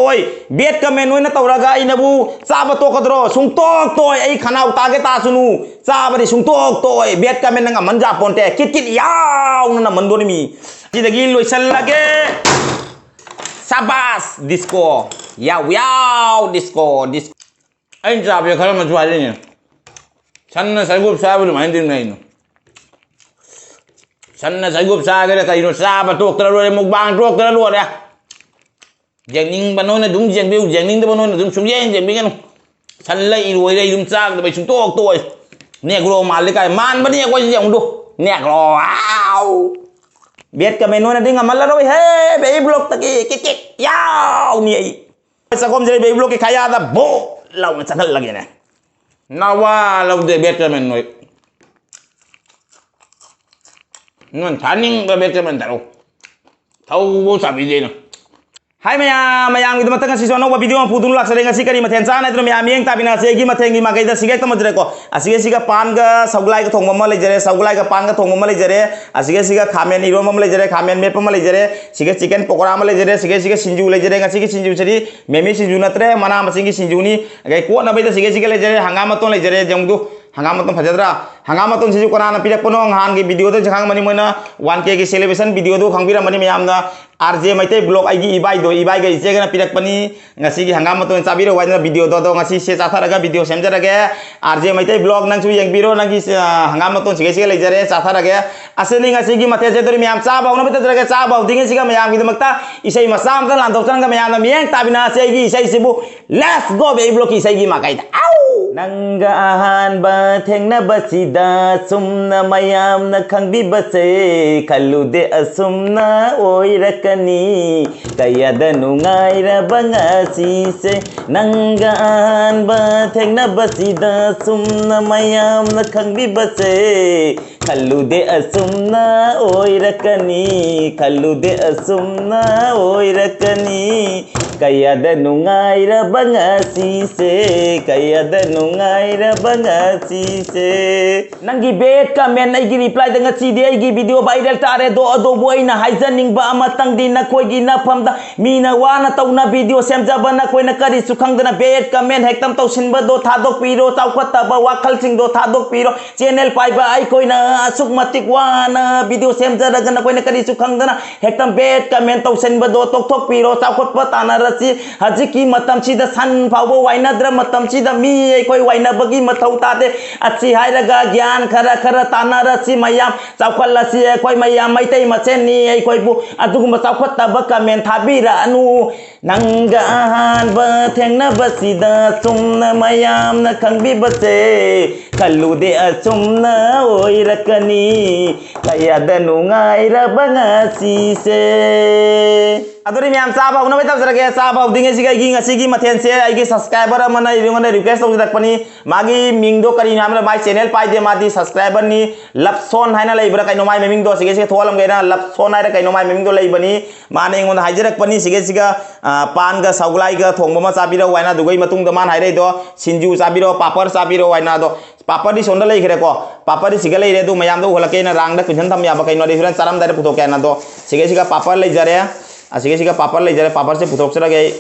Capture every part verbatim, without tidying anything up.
ꯍꯣꯏ, bad comment ꯑꯣꯏꯅ ꯇꯧꯔꯒ ꯑꯩꯅꯕꯨ ꯆꯥꯕ ꯇꯣꯛꯀꯗ꯭ꯔꯣ? ꯁꯨꯡꯇꯣꯛ ꯇꯣꯛꯑꯣꯏ꯫ ꯑꯩ ꯈꯅꯥꯎ ꯇꯥꯒꯦ ꯇꯥꯁꯨꯅꯨ, ꯆꯥꯕꯗꯤ ꯁꯨꯡꯇꯣꯛ ꯇꯣꯛꯑꯣꯏ꯫ Bad comment ꯅ ꯉꯝꯍꯟ ꯌꯥꯄꯣꯟꯇꯦ꯫ ꯀꯤꯠ ꯀꯤꯠ ꯌꯥꯎꯅ ꯅꯝꯍꯟꯗꯣꯔꯤꯃꯤ꯫ ꯁꯤꯗꯒꯤ ꯂꯣꯏꯁꯜꯂꯒꯦ꯫ ꯁꯥꯕꯥꯁ! Disco꯫ ꯌꯥꯎ ꯌꯥꯎ! Disco, disco꯫ ꯑꯩꯅ ꯆꯥꯕꯁꯦ ꯈꯔ ꯑꯃꯁꯨ ꯍꯥꯏꯔꯤꯅꯦ꯫ ꯁꯟꯅ ꯁꯔꯒꯨꯞ ꯆꯥꯕ ꯑꯗꯨꯃꯥꯏꯅ ꯇꯧꯔꯤꯅꯦ ꯀꯩꯅꯣ꯫ ꯁꯟꯅ ꯁꯔꯒꯨꯞ ꯆꯥꯒꯦꯔꯥ ꯀꯩꯅꯣ, ꯆꯥꯕ ꯇꯣꯛꯇ꯭ꯔ ꯂꯣꯏꯔꯦ, mukbang ꯇꯣꯛꯇ꯭ꯔ ꯂꯣꯏꯔꯦ꯫ ꯌꯦꯡꯅꯤꯡꯕ ꯅꯣꯏꯅ ꯑꯗꯨꯝ ꯌꯦꯡꯕꯤꯌꯨ, ꯌꯦꯡꯅꯤꯡꯗꯕ ꯅꯣꯏꯅ ꯑꯗꯨꯝ ꯁꯨꯡꯌꯦꯡ ꯌꯦꯡꯕꯤꯒꯅꯨ꯫ ꯁꯟ ꯂꯩ ꯏꯔꯣꯏ ꯂꯩ ꯑꯗꯨꯝ ꯆꯥꯒꯗꯕ, ꯑꯩ ꯁꯨꯡꯇꯣꯛ ꯇꯣꯛꯑꯣꯏ꯫ Negro ꯃꯥꯜꯂꯤ ꯀꯥꯏ ꯃꯥꯟꯕꯅꯤ ꯑꯩꯈꯣꯏꯁꯤ ꯌꯦꯡꯉꯨꯗꯨ꯫ Negro꯫ ꯑꯥꯎ! Bad comment ꯅꯣꯏꯅꯗꯤ ꯉꯝꯍꯜꯂꯔꯣꯏ ꯍꯦ, baby vlog ꯇꯒꯤ ꯀꯤꯛ ꯀꯤꯛ ꯌꯥꯎꯅꯤ ꯑꯩ꯫ ꯆꯥꯛꯈꯣꯝꯁꯤꯗ baby vlog ꯀꯤ ꯈꯥꯌꯥꯗ ꯕꯣ ꯂꯥꯎꯅ ꯆꯪꯍꯜꯂꯒꯦꯅꯦ꯫ ꯅꯋꯥ ꯂꯧꯗꯦ bad comment ꯅꯣꯏ꯫ ꯅꯣꯏ ꯊꯥꯅꯤꯡꯕ bad comment ꯊꯥꯔꯛꯎ꯫ ꯊꯧꯕ ꯆꯥꯕꯤꯗꯦ ꯅꯪ꯫ ꯍꯥꯏ ꯃꯌꯥꯝ, ꯃꯌꯥꯝꯒꯤꯗꯃꯛꯇ ꯉꯁꯤꯁꯨ ꯑꯅꯧꯕ video ꯑꯃ ꯄꯨꯗꯨꯅ ꯂꯥꯛꯆꯔꯦ꯫ ꯉꯁꯤ ꯀꯔꯤ ꯃꯊꯦꯜ ꯆꯥꯅꯗꯅ ꯃꯌꯥꯝ ꯃꯤꯠꯌꯦꯡ ꯇꯥꯕꯤꯅꯁꯦ꯫ ꯑꯩꯒꯤ ꯃꯊꯦꯜꯒꯤ ꯃꯥꯏꯀꯩꯗ ꯁꯤꯒ ꯍꯦꯛꯇ ꯃꯨꯟꯖꯔꯦꯀꯣ꯫ ꯑꯁꯤꯒ ꯁꯤꯒ ꯄꯥꯟꯒ ꯁꯧꯒꯂꯥꯏꯒ ꯊꯣꯡꯕ ꯑꯃ ꯂꯩꯖꯔꯦ, ꯁꯧꯒꯂꯥꯏꯒ ꯄꯥꯟꯒ ꯊꯣꯡꯕ ꯑꯃ ꯂꯩꯖꯔꯦ꯫ ꯑꯁꯤꯒ ꯁꯤꯒ ꯈꯥꯃꯦꯟ ꯏꯔꯣꯟꯕ ꯑꯃ ꯂꯩꯖꯔꯦ, ꯈꯥꯃꯦꯟ ꯃꯦꯠꯄ ꯑꯃ ꯂꯩꯖꯔꯦ꯫ ꯁꯤꯒ chicken ꯄꯀꯣꯔꯥ ꯑꯃ ꯂꯩꯖꯔꯦ꯫ ꯁꯤꯒ ꯁꯤꯒ ꯁꯤꯡꯖꯨ ꯂꯩꯖꯔꯦ꯫ ꯉꯁꯤꯒꯤ ꯁꯤꯡꯖꯨꯁꯤꯗꯤ ꯃꯤꯃꯤ ꯁꯤꯡꯖꯨ ꯅꯠꯇ꯭ꯔꯦ, ꯃꯅꯥ ꯃꯁꯤꯡꯒꯤ ꯁꯤꯡꯖꯨꯅꯤ꯫ ꯑꯗꯩ ꯀꯣꯠꯅꯕꯩꯗ ꯁꯤꯒ ꯁꯤꯒ ꯂꯩꯖꯔꯦ, ꯍꯪꯒꯥꯝ ꯃꯇꯣꯟ ꯂꯩꯖꯔꯦ, ꯌꯦꯡꯉꯨꯗꯨ꯫ ꯍꯪꯒꯥꯝ ꯃꯇꯣꯟ ꯐꯖꯗ꯭ꯔꯥ? ꯍꯪꯒꯥꯝ ꯃꯇꯣꯟꯁꯤꯁꯨ ꯀꯅꯥꯅ ꯄꯤꯔꯛꯄꯅꯣ? ꯅꯍꯥꯟꯒꯤ video ꯗꯁꯨ ꯈꯪꯉꯝꯃꯅꯤ, ꯃꯣꯏꯅ one K ꯒꯤ celebration video ꯗꯨ ꯈꯪꯕꯤꯔꯝꯃꯅꯤ ꯃꯌꯥꯝꯅ꯫ R J ꯃꯩꯇꯩ vlog, ꯑꯩꯒꯤ ꯏꯕꯥꯏꯗꯣ, ꯏꯕꯥꯏꯒ ꯏꯆꯦꯒꯅ ꯄꯤꯔꯛꯄꯅꯤ꯫ ꯉꯁꯤꯒꯤ ꯍꯪꯒꯥꯝ ꯃꯇꯣꯟ ꯆꯥꯕꯤꯔꯛꯎ ꯍꯥꯏꯗꯅ video ꯗꯣ, ꯑꯗꯣ ꯉꯁꯤꯁꯦ ꯆꯥꯊꯔꯒ video ꯁꯦꯝꯖꯔꯒꯦ꯫ R J Meitei vlog, ꯅꯪꯁꯨ ꯌꯦꯡꯕꯤꯔꯣ, ꯅꯪꯒꯤ, ꯑ, ꯍꯪꯒꯥꯝ ꯃꯇꯣꯟ ꯁꯤꯒꯩ ꯁꯤꯒ ꯂꯩꯖꯔꯦ, ꯆꯥꯊꯔꯒꯦ꯫ ꯑꯁꯤꯅꯤ ꯉꯁꯤꯒꯤ ꯃꯊꯦꯜꯁꯦ꯫ ꯑꯗꯨꯗꯤ ꯃꯌꯥꯝ ꯆꯥꯕ ꯍꯧꯅꯕ ꯇꯧꯖꯔꯒꯦ꯫ ꯆꯥꯕ ꯍꯧꯗ꯭ꯔꯤꯉꯩꯁꯤꯒ ꯃꯌꯥꯝꯒꯤꯗꯃꯛꯇ ꯏꯁꯩ ꯃꯆꯥ ꯑꯃꯇ ꯂꯥꯟꯊꯣꯛꯆꯔꯒ ꯃꯌꯥꯝꯅ ꯃꯤꯠꯌꯦꯡ ꯇꯥꯕꯤꯅꯁꯦ ꯑꯩꯒꯤ ꯏꯁꯩꯁꯤꯕꯨ꯫ Let's go, baby vlog ꯀꯤ ꯏꯁꯩꯒꯤ ꯃꯥꯏꯀꯩꯗ꯫ ꯑꯥꯎ! ꯅꯪꯒ ꯑꯍꯥꯟꯕ ꯊꯦꯡꯅꯕꯁꯤꯗ ꯆꯨꯝꯅ ꯃꯌꯥꯝꯅ ꯈꯪꯕꯤꯕꯁꯦ ꯈꯜꯂꯨꯗꯦ ꯑꯁꯨꯝꯅ ꯑꯣꯏꯔꯛꯀꯅꯤ꯫ ꯀꯌꯥꯗ ꯅꯨꯡꯉꯥꯏꯔꯕ ꯉꯁꯤꯁꯦ, ꯅꯪꯒ ꯑꯍꯥꯟꯕ ꯊꯦꯡꯅꯕꯁꯤꯗ ꯆꯨꯝꯅ ꯃꯌꯥꯝꯅ ꯈꯪꯕꯤꯕꯁꯦ ꯈꯜꯂꯨꯗꯦ ꯑꯁꯨꯝꯅ ꯑꯣꯏꯔꯛꯀꯅꯤ, ꯈꯜꯂꯨꯗꯦ ꯑꯁꯨꯝꯅ ꯑꯣꯏꯔꯛꯀꯅꯤ꯫ ꯀꯌꯥꯗ ꯅꯨꯡꯉꯥꯏꯔꯕ ꯉꯁꯤꯁꯦ, ꯀꯌꯥꯗ ꯅꯨꯡꯉꯥꯏꯔꯕ ꯉꯁꯤꯁꯦ꯫ ꯅꯪꯒꯤ bad comment ꯑꯩꯒꯤ replyꯗ ꯉꯁꯤꯗꯤ ꯑꯩꯒꯤ video viral ꯇꯥꯔꯦꯗꯣ꯫ ꯑꯗꯨꯕꯨ ꯑꯩꯅ ꯍꯥꯏꯖꯅꯤꯡꯕ ꯑꯃꯇꯪꯗꯤ, ꯅꯈꯣꯏꯒꯤ ꯅꯐꯝꯗ ꯃꯤꯅ ꯋꯥꯅ ꯇꯧꯅ video ꯁꯦꯝꯖꯕ, ꯅꯈꯣꯏꯅ ꯀꯔꯤꯁꯨ ꯈꯪꯗꯅ bad comment ꯍꯦꯛꯇ ꯇꯧꯁꯤꯟꯕꯗꯣ ꯊꯥꯗꯣꯛꯄꯤꯔꯣ꯫ ꯆꯥꯎꯈꯠꯇꯕ ꯋꯥꯈꯜꯁꯤꯡꯗꯣ ꯊꯥꯗꯣꯛꯄꯤꯔꯣ꯫ Channel ꯄꯥꯏꯕ ꯑꯩꯈꯣꯏꯅ ꯑꯁꯨꯛ ꯃꯇꯤꯛ ꯋꯥꯅ video ꯁꯦꯝꯖꯔꯒ ꯅꯈꯣꯏꯅ ꯀꯔꯤꯁꯨ ꯈꯪꯗꯅ ꯍꯦꯛꯇ bad comment ꯇꯧꯁꯟꯕꯗꯣ ꯇꯣꯛꯊꯣꯛꯄꯤꯔꯣ꯫ ꯆꯥꯎꯈꯠꯄ ꯇꯥꯟꯅꯔꯁꯤ꯫ ꯍꯧꯖꯤꯛꯀꯤ ꯃꯇꯝꯁꯤꯗ ꯁꯟ ꯐꯥꯎꯕ ꯋꯥꯏꯅꯗ꯭ꯔ ꯃꯇꯝꯁꯤꯗ ꯃꯤ ꯑꯩꯈꯣꯏ ꯋꯥꯏꯅꯕꯒꯤ ꯃꯊꯧ ꯇꯥꯗꯦ꯫ ꯑꯁꯤ ꯍꯥꯏꯔꯒ ꯒ꯭ꯌꯥꯟ ꯈꯔ ꯈꯔ ꯇꯥꯟꯅꯔꯁꯤ ꯃꯌꯥꯝ꯫ ꯆꯥꯎꯈꯠꯂꯁꯤ ꯑꯩꯈꯣꯏ ꯃꯌꯥꯝ, ꯃꯩꯇꯩ ꯃꯁꯦꯟꯅꯤ ꯑꯩꯈꯣꯏꯕꯨ꯫ ꯑꯗꯨꯒꯨꯝꯕ ꯆꯥꯎꯈꯠꯇꯕ comment ꯊꯥꯕꯤꯔꯛꯑꯅꯨ꯫ ꯅꯪꯒ ꯑꯍꯥꯟꯕ ꯊꯦꯡꯅꯕꯁꯤꯗ ꯆꯨꯝꯅ ꯃꯌꯥꯝꯅ ꯈꯪꯕꯤꯕꯁꯦ, ꯈꯜꯂꯨꯗꯦ ꯑꯁꯨꯝꯅ ꯑꯣꯏꯔꯛꯀꯅꯤ꯫ ꯀꯌꯥꯗ ꯅꯨꯡꯉꯥꯏꯔꯕ ꯉꯁꯤꯁꯦ꯫ ꯑꯗꯨꯗꯤ ꯃꯌꯥꯝ ꯆꯥꯕ ꯍꯧꯅꯕ ꯇꯧꯖꯔꯒꯦ꯫ ꯆꯥꯕ ꯍꯧꯗ꯭ꯔꯤꯉꯩꯁꯤꯒ ꯑꯩꯒꯤ ꯉꯁꯤꯒꯤ ꯃꯊꯦꯜꯁꯦ ꯑꯩꯒꯤ subscriber ꯑꯃꯅ ꯑꯩꯉꯣꯟꯗ request ꯇꯧꯖꯔꯛꯄꯅꯤ꯫ ꯃꯥꯒꯤ ꯃꯤꯡꯗꯣ ꯀꯔꯤꯅꯣ ꯍꯥꯏꯕꯗ, ꯃꯥꯏ channel ꯄꯥꯏꯗꯦ, ꯃꯥꯗꯤ subscriberꯅꯤ꯫ Love Song ꯍꯥꯏꯅ ꯂꯩꯕ꯭ꯔꯥ ꯀꯩꯅꯣ ꯃꯥꯏ ꯃꯃꯤꯡꯗꯣ, ꯁꯤꯒꯩꯁꯤꯒ ꯊꯣꯛꯍꯜꯂꯝꯒꯦꯅ꯫ Love Song ꯍꯥꯏꯔ ꯀꯩꯅꯣ ꯃꯥꯏ ꯃꯃꯤꯡꯗꯣ ꯂꯩꯕꯅꯤ꯫ ꯃꯥꯅ ꯑꯩꯉꯣꯟꯗ ꯍꯥꯏꯖꯔꯛꯄꯅꯤ ꯁꯤꯒꯩꯁꯤꯒ, ꯑ, ꯄꯥꯟꯒ ꯁꯧꯒꯂꯥꯏꯒ ꯊꯣꯡꯕ ꯑꯃ ꯆꯥꯕꯤꯔꯛꯎ ꯍꯥꯏꯅ꯫ ꯑꯗꯨꯒꯤ ꯃꯇꯨꯡꯗ ꯃꯥꯅ ꯍꯥꯏꯔꯛꯏꯗꯣ, "ꯁꯤꯡꯖꯨ ꯆꯥꯕꯤꯔꯛꯑꯣ, ꯄꯥꯄꯔ ꯆꯥꯕꯤꯔꯛꯑꯣ" ꯍꯥꯏꯅ꯫ ꯑꯗꯣ ꯄꯥꯄꯔꯗꯤ ꯁꯣꯝꯗ ꯂꯩꯈ꯭ꯔꯦꯀꯣ꯫ ꯄꯥꯄꯔꯗꯤ ꯁꯤꯒ ꯂꯩꯔꯦ꯫ ꯑꯗꯨ ꯃꯌꯥꯝꯗ ꯎꯍꯜꯂꯛꯀꯦꯅ ꯔꯥꯡꯗ ꯀꯨꯏꯁꯟ ꯊꯝ ꯌꯥꯕ ꯀꯩꯅꯣꯗꯤ ꯍꯣꯔꯦꯟ ꯆꯥꯔꯝꯗꯥꯏꯗ ꯄꯨꯊꯣꯛꯀꯦ ꯍꯥꯏꯅ꯫ ꯑꯗꯣ ꯁꯤꯒꯩꯁꯤꯒ ꯄꯥꯄꯔ ꯂꯩꯖꯔꯦ꯫ ꯑꯁꯤꯒꯩꯁꯤꯒ ꯄꯥꯄꯔ ꯂꯩꯖꯔꯦ꯫ ꯄꯥꯄꯔꯁꯦ ꯄꯨꯊꯣꯛꯆꯔꯒꯦ ꯑꯩ꯫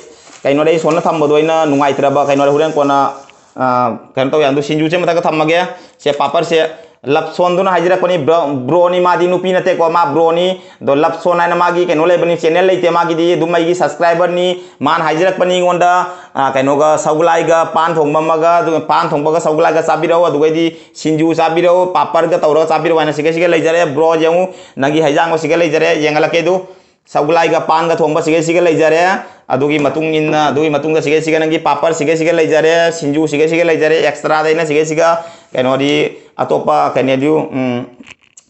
ꯀꯩꯅꯣꯗ ꯑꯩ ꯁꯣꯝꯗ ꯊꯝꯕꯗꯣ ꯑꯩꯅ ꯅꯨꯡꯉꯥꯏꯇ꯭ꯔꯕ, ꯀꯩꯅꯣꯗ ꯍꯣꯔꯦꯟ ꯀꯣꯟꯅ, ꯑ, ꯀꯩꯅꯣ ꯇꯧ ꯌꯥꯏ꯫ ꯑꯗꯨ ꯁꯤꯡꯖꯨꯁꯦ ꯃꯊꯛꯇ ꯊꯝꯃꯒꯦ꯫ ꯁꯦ ꯄꯥꯄꯔꯁꯦ꯫ Love Songꯗꯨꯅ ꯍꯥꯏꯖꯔꯛꯄꯅꯤ, bro, broꯅꯤ, ꯃꯥꯗꯤ ꯅꯨꯄꯤ ꯅꯠꯇꯦꯀꯣ, ꯃꯥ broꯅꯤ꯫ ꯑꯗꯣ Love Song ꯍꯥꯏꯅ ꯃꯥꯒꯤ ꯀꯩꯅꯣ ꯂꯩꯕꯅꯤ, channel ꯂꯩꯇꯦ ꯃꯥꯒꯤꯗꯤ, ꯑꯗꯨꯝ ꯑꯩꯒꯤ subscriberꯅꯤ꯫ ꯃꯥꯅ ꯍꯥꯏꯖꯔꯛꯄꯅꯤ ꯑꯩꯉꯣꯟꯗ, ꯑ, ꯀꯩꯅꯣꯒ ꯁꯧꯒꯂꯥꯏꯒ ꯄꯥꯟ ꯊꯣꯡꯕ ꯑꯃꯒ, ꯑꯗꯨꯒ ꯄꯥꯟ ꯊꯣꯡꯕꯒ ꯁꯧꯒꯂꯥꯏꯒ ꯆꯥꯕꯤꯔꯛꯎ, ꯑꯗꯨꯒꯩꯗꯤ ꯁꯤꯡꯖꯨ ꯆꯥꯕꯤꯔꯛꯎ, ꯄꯥꯄꯔꯒ ꯇꯧꯔꯒ ꯆꯥꯕꯤꯔꯛꯎ ꯍꯥꯏꯅ ꯁꯤꯒꯩꯁꯤꯒ ꯂꯩꯖꯔꯦ꯫ Bro ꯌꯦꯡꯉꯨ, ꯅꯪꯒꯤ ꯍꯩꯖꯥꯡꯕ ꯁꯤꯒ ꯂꯩꯖꯔꯦ, ꯌꯦꯡꯍꯜꯂꯛꯀꯦ ꯑꯗꯨ꯫ ꯁꯧꯒꯂꯥꯏꯒ ꯄꯥꯟꯒ ꯊꯣꯡꯕ ꯁꯤꯒꯩꯁꯤꯒ ꯂꯩꯖꯔꯦ꯫ ꯑꯗꯨꯒꯤ ꯃꯇꯨꯡ ꯏꯟꯅ, ꯑꯗꯨꯒꯤ ꯃꯇꯨꯡꯗ ꯁꯤꯒꯩꯁꯤꯒ ꯅꯪꯒꯤ ꯄꯥꯄꯔ ꯁꯤꯒꯩꯁꯤꯒ ꯂꯩꯖꯔꯦ, ꯁꯤꯡꯖꯨ ꯁꯤꯒꯩꯁꯤꯒ ꯂꯩꯖꯔꯦ, extraꯗ ꯑꯩꯅ ꯁꯤꯒꯩꯁꯤꯒ ꯀꯩꯅꯣꯗꯤ ꯑꯇꯣꯞꯄ ꯀꯩꯅꯣꯗꯤ, ꯎꯝ,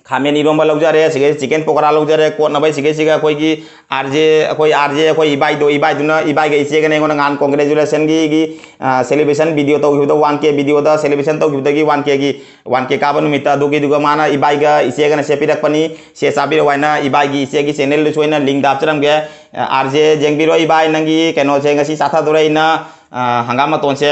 ꯈꯥꯃꯦꯟ ꯏꯔꯣꯝꯕ ꯂꯧꯖꯔꯦ, ꯁꯤꯒꯩ ꯆꯤꯀꯦꯟ ꯄꯀꯣꯔꯥ ꯂꯧꯖꯔꯦ, ꯀꯣꯠꯅꯕ ꯁꯤꯒꯩꯁꯤꯒ ꯑꯩꯈꯣꯏꯒꯤ ꯑꯥꯔ ꯖꯦ, ꯑꯩꯈꯣꯏ ꯑꯥꯔ ꯖꯦ, ꯑꯩꯈꯣꯏ ꯏꯕꯥꯏꯗꯣ, ꯏꯕꯥꯏꯗꯨꯅ, ꯏꯕꯥꯏꯒ ꯏꯆꯦꯒꯅ ꯑꯩꯉꯣꯟꯗ ꯉꯍꯥꯟ ꯀꯣꯡꯒ꯭ꯔꯦꯆꯨꯂꯦꯁꯟꯒꯤ, ꯒꯤ, ꯑ, ꯁꯦꯂꯦꯕ꯭ꯔꯦꯁꯟ ꯚꯤꯗꯤꯑꯣ ꯇꯧꯈꯤꯕꯗꯣ, ꯋꯥꯟ ꯀꯦ ꯚꯤꯗꯤꯑꯣꯗ, ꯁꯦꯂꯦꯕ꯭ꯔꯦꯁꯟ ꯇꯧꯈꯤꯕꯗꯒꯤ ꯋꯥꯟ ꯀꯦꯒꯤ, ꯋꯥꯟ ꯀꯦ ꯀꯥꯕ ꯅꯨꯃꯤꯠꯇ, ꯑꯗꯨꯒꯤꯗꯨꯒ ꯃꯥꯅ ꯏꯕꯥꯏꯒ ꯏꯆꯦꯒꯅ ꯁꯦꯠꯄꯤꯔꯛꯄꯅꯤ, ꯁꯦ ꯆꯥꯕꯤꯔꯛꯑꯣ ꯍꯥꯏꯅ ꯏꯕꯥꯏꯒꯤ ꯏꯆꯦꯒꯤ ꯆꯦꯅꯦꯜꯗꯁꯨ ꯑꯩꯅ ꯂꯤꯡꯗ ꯍꯥꯞꯆꯔꯝꯒꯦ꯫ ꯑ, ꯑꯥꯔ ꯖꯦ ꯌꯦꯡꯕꯤꯔꯣ ꯏꯕꯥꯏ, ꯅꯪꯒꯤ ꯀꯩꯅꯣꯁꯦ ꯉꯁꯤ ꯆꯥꯊꯗꯣꯔꯦ ꯑꯩꯅ, ꯑ, ꯍꯪꯒꯥꯝ ꯃꯇꯣꯟꯁꯦ꯫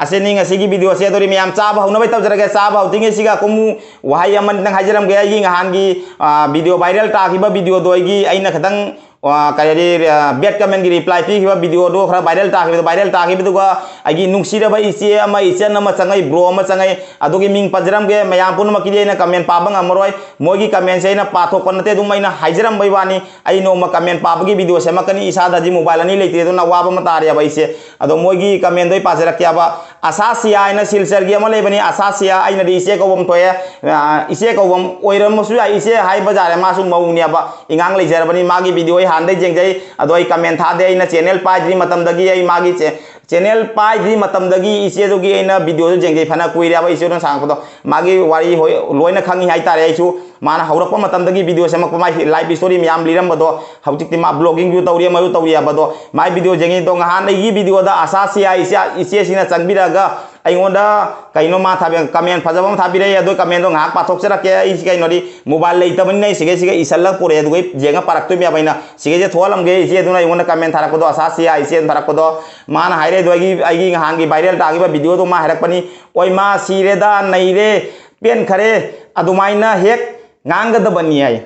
ꯑꯁꯤꯅꯤ ꯉꯁꯤꯒꯤ ꯚꯤꯗꯤꯑꯣꯁꯦ꯫ ꯑꯗꯨꯗꯤ ꯃꯌꯥꯝ ꯆꯥꯕ ꯍꯧꯅꯕ ꯇꯧꯖꯔꯒꯦ꯫ ꯆꯥꯕ ꯍꯧꯗ꯭ꯔꯤꯉꯩꯁꯤꯒ ꯑꯀꯨꯝ ꯋꯥꯍꯩ ꯑꯃꯅꯤꯗꯪ ꯍꯥꯏꯖꯔꯝꯒꯦ꯫ ꯑꯩꯒꯤ ꯅꯍꯥꯟꯒꯤ, ꯑ, ꯚꯤꯗꯤꯑꯣ ꯚꯥꯏꯔꯦꯜ ꯇꯥꯈꯤꯕ ꯚꯤꯗꯤꯑꯣꯗꯣ ꯑꯩꯒꯤ, ꯑꯩꯅ ꯈꯤꯇꯪ, ꯑ, ꯀꯔꯤ, ꯑ, ꯕꯦꯗ ꯀꯃꯦꯟꯒꯤ ꯔꯤꯄ꯭ꯂꯥꯏ ꯄꯤꯈꯤꯕ ꯚꯤꯗꯤꯑꯣꯗꯣ ꯈꯔ ꯚꯥꯏꯔꯦꯜ ꯇꯥꯈꯤꯕꯗꯣ, ꯚꯥꯏꯔꯦꯜ ꯇꯥꯈꯤꯕꯗꯨꯒ ꯑꯩꯒꯤ ꯅꯨꯡꯁꯤꯔꯕ ꯏꯆꯦ ꯑꯃ, ꯏꯆꯟ ꯑꯃ ꯆꯪꯉꯛꯏ, ꯕ꯭ꯔꯣ ꯑꯃ ꯆꯪꯉꯛꯏ, ꯑꯗꯨꯒꯤ ꯃꯤꯡ ꯄꯟꯖꯔꯝꯒꯦ꯫ ꯃꯌꯥꯝ ꯄꯨꯝꯅꯃꯛꯀꯤꯗꯤ ꯑꯩꯅ ꯀꯃꯦꯟ ꯄꯥꯕ ꯉꯝꯃꯔꯣꯏ꯫ ꯃꯣꯏꯒꯤ ꯀꯃꯦꯟꯁꯦ ꯑꯩꯅ ꯄꯥꯊꯣꯛꯄ ꯅꯠꯇꯦ, ꯑꯗꯨꯝ ꯑꯩꯅ ꯍꯥꯏꯖꯔꯝꯕꯩ ꯋꯥꯅꯤ꯫ ꯑꯩ ꯅꯣꯡꯃ ꯀꯃꯦꯟ ꯄꯥꯕꯒꯤ ꯚꯤꯗꯤꯑꯣ ꯁꯦꯝꯃꯛꯀꯅꯤ꯫ ꯏꯁꯥꯗꯗꯤ ꯃꯣꯕꯥꯏꯜ ꯑꯅꯤ ꯂꯩꯇ꯭ꯔꯦ, ꯑꯗꯨꯅ ꯑꯋꯥꯕ ꯑꯃ ꯇꯥꯔꯦꯕ ꯑꯩꯁꯦ꯫ ꯑꯗꯣ ꯃꯣꯏꯒꯤ ꯀꯃꯦꯟꯗꯣ ꯑꯩ ꯄꯥꯖꯔꯛꯀꯦꯕ꯫ ꯑꯁꯥꯁꯤꯌꯥ ꯍꯥꯏꯅ ꯁꯤꯜꯆꯔꯒꯤ ꯑꯃ ꯂꯩꯕꯅꯤ꯫ ꯑꯁꯥꯁꯤꯌꯥ, ꯑꯩꯅꯗꯤ ꯏꯆꯦ ꯀꯧꯕꯝ ꯊꯣꯛꯑꯦ꯫ ꯑ, ꯏꯆꯦ ꯀꯧꯕꯝ ꯑꯣꯏꯔꯝꯃꯁꯨ ꯌꯥꯏ, ꯏꯆꯦ ꯍꯥꯏꯕ ꯌꯥꯔꯦ, ꯃꯥꯁꯨ ꯃꯧꯅꯦꯕ꯫ ꯏꯉꯥꯡ ꯂꯩꯖꯔꯕꯅꯤ꯫ ꯃꯥꯒꯤ ꯚꯤꯗꯤꯑꯣ ꯑꯩ ꯍꯥꯟꯅꯗꯩ ꯌꯦꯡꯖꯩ, ꯑꯗꯣ ꯑꯩ ꯀꯃꯦꯟ ꯊꯥꯗꯦ꯫ ꯑꯩꯅ ꯆꯦꯅꯦꯜ ꯄꯥꯏꯗ꯭ꯔꯤ ꯃꯇꯝꯗꯒꯤ ꯑꯩ ꯃꯥꯒꯤ ꯆꯦ-, ꯆꯦꯅꯦꯜ ꯄꯥꯏꯗ꯭ꯔꯤ ꯃꯇꯝꯗꯒꯤ ꯏꯆꯦꯗꯨꯒꯤ ꯑꯩꯅ ꯚꯤꯗꯤꯑꯣꯗꯨ ꯌꯦꯡꯖꯩ, ꯐꯅ ꯀꯨꯏꯔꯦꯕ ꯏꯆꯦꯗꯨꯅ ꯁꯥꯡꯉꯛꯄꯗꯣ꯫ ꯃꯥꯒꯤ ꯋꯥꯔꯤ ꯍꯣꯏ ꯂꯣꯏꯅ ꯈꯪꯉꯤ ꯍꯥꯏꯇꯥꯔꯦ꯫ ꯑꯩꯁꯨ ꯃꯥꯅ ꯍꯧꯔꯛꯄ ꯃꯇꯝꯗꯒꯤ ꯚꯤꯗꯤꯑꯣ ꯁꯦꯝꯃꯛꯄ, ꯃꯥꯒꯤ ꯂꯥꯏꯐ ꯁ꯭ꯇꯣꯔꯤ ꯃꯌꯥꯝ ꯂꯤꯔꯝꯕꯗꯣ, ꯍꯧꯖꯤꯛꯇꯤ ꯃꯥ ꯕ꯭ꯂꯣꯒꯤꯡꯁꯨ ꯇꯧꯔꯤ, ꯑꯃꯁꯨ ꯇꯧꯔꯤ ꯍꯥꯏꯕꯗꯣ꯫ ꯃꯥꯏ ꯚꯤꯗꯤꯑꯣ ꯌꯦꯡꯉꯤ꯫ ꯑꯗꯣ ꯉꯍꯥꯟ ꯑꯩꯒꯤ ꯚꯤꯗꯤꯑꯣꯗ ꯑꯁꯥꯁꯤꯌꯥ ꯏꯆꯦ, ꯏꯆꯦꯁꯤꯅ ꯆꯪꯕꯤꯔꯛꯑꯒ ꯑꯩꯉꯣꯟꯗ ꯀꯩꯅꯣ ꯃꯥ ꯊꯥꯕꯤ-, ꯀꯃꯦꯟ ꯐꯖꯕ ꯑꯃ ꯊꯥꯕꯤꯔꯛꯑꯦ꯫ ꯑꯗꯨ ꯀꯃꯦꯟꯗꯣ ꯉꯥꯏꯍꯥꯛ ꯄꯥꯊꯣꯛꯆꯔꯛꯀꯦ꯫ ꯑꯩꯁꯤ ꯀꯩꯅꯣꯗꯤ ꯃꯣꯕꯥꯏꯜ ꯂꯩꯇꯕꯅꯤꯅ ꯑꯩ ꯁꯤꯒꯩ ꯁꯤꯒ ꯏꯁꯜꯂꯒ ꯄꯨꯔꯛꯑꯦ꯫ ꯑꯗꯨꯒ ꯌꯦꯡꯉ ꯄꯥꯔꯛꯇꯣꯏꯅꯦꯕ ꯑꯩꯅ꯫ ꯁꯤꯒꯩꯁꯦ ꯊꯣꯛꯍꯜꯂꯝꯒꯦ꯫ ꯏꯆꯦꯗꯨꯅ ꯑꯩꯉꯣꯟꯗ ꯀꯃꯦꯟ ꯊꯥꯔꯛꯄꯗꯣ, ꯑꯁꯥꯁꯤꯌꯥ ꯏꯆꯦꯅ ꯊꯥꯔꯛꯄꯗꯣ꯫ ꯃꯥꯅ ꯍꯥꯏꯔꯛꯏꯗꯣ ꯑꯩꯒꯤ, ꯑꯩꯒꯤ ꯅꯍꯥꯟꯒꯤ ꯚꯥꯏꯔꯦꯜ ꯇꯥꯈꯤꯕ ꯚꯤꯗꯤꯑꯣꯗꯣ ꯃꯥ ꯍꯥꯏꯔꯛꯄꯅꯤ꯫ "ꯑꯣꯏ ꯃꯥ ꯁꯤꯔꯦꯗ, ꯅꯩꯔꯦ, ꯄꯦꯟꯈꯔꯦ, ꯑꯗꯨꯃꯥꯏꯅ ꯍꯦꯛ ꯉꯥꯡꯒꯗꯕꯅꯤ" ꯍꯥꯏ꯫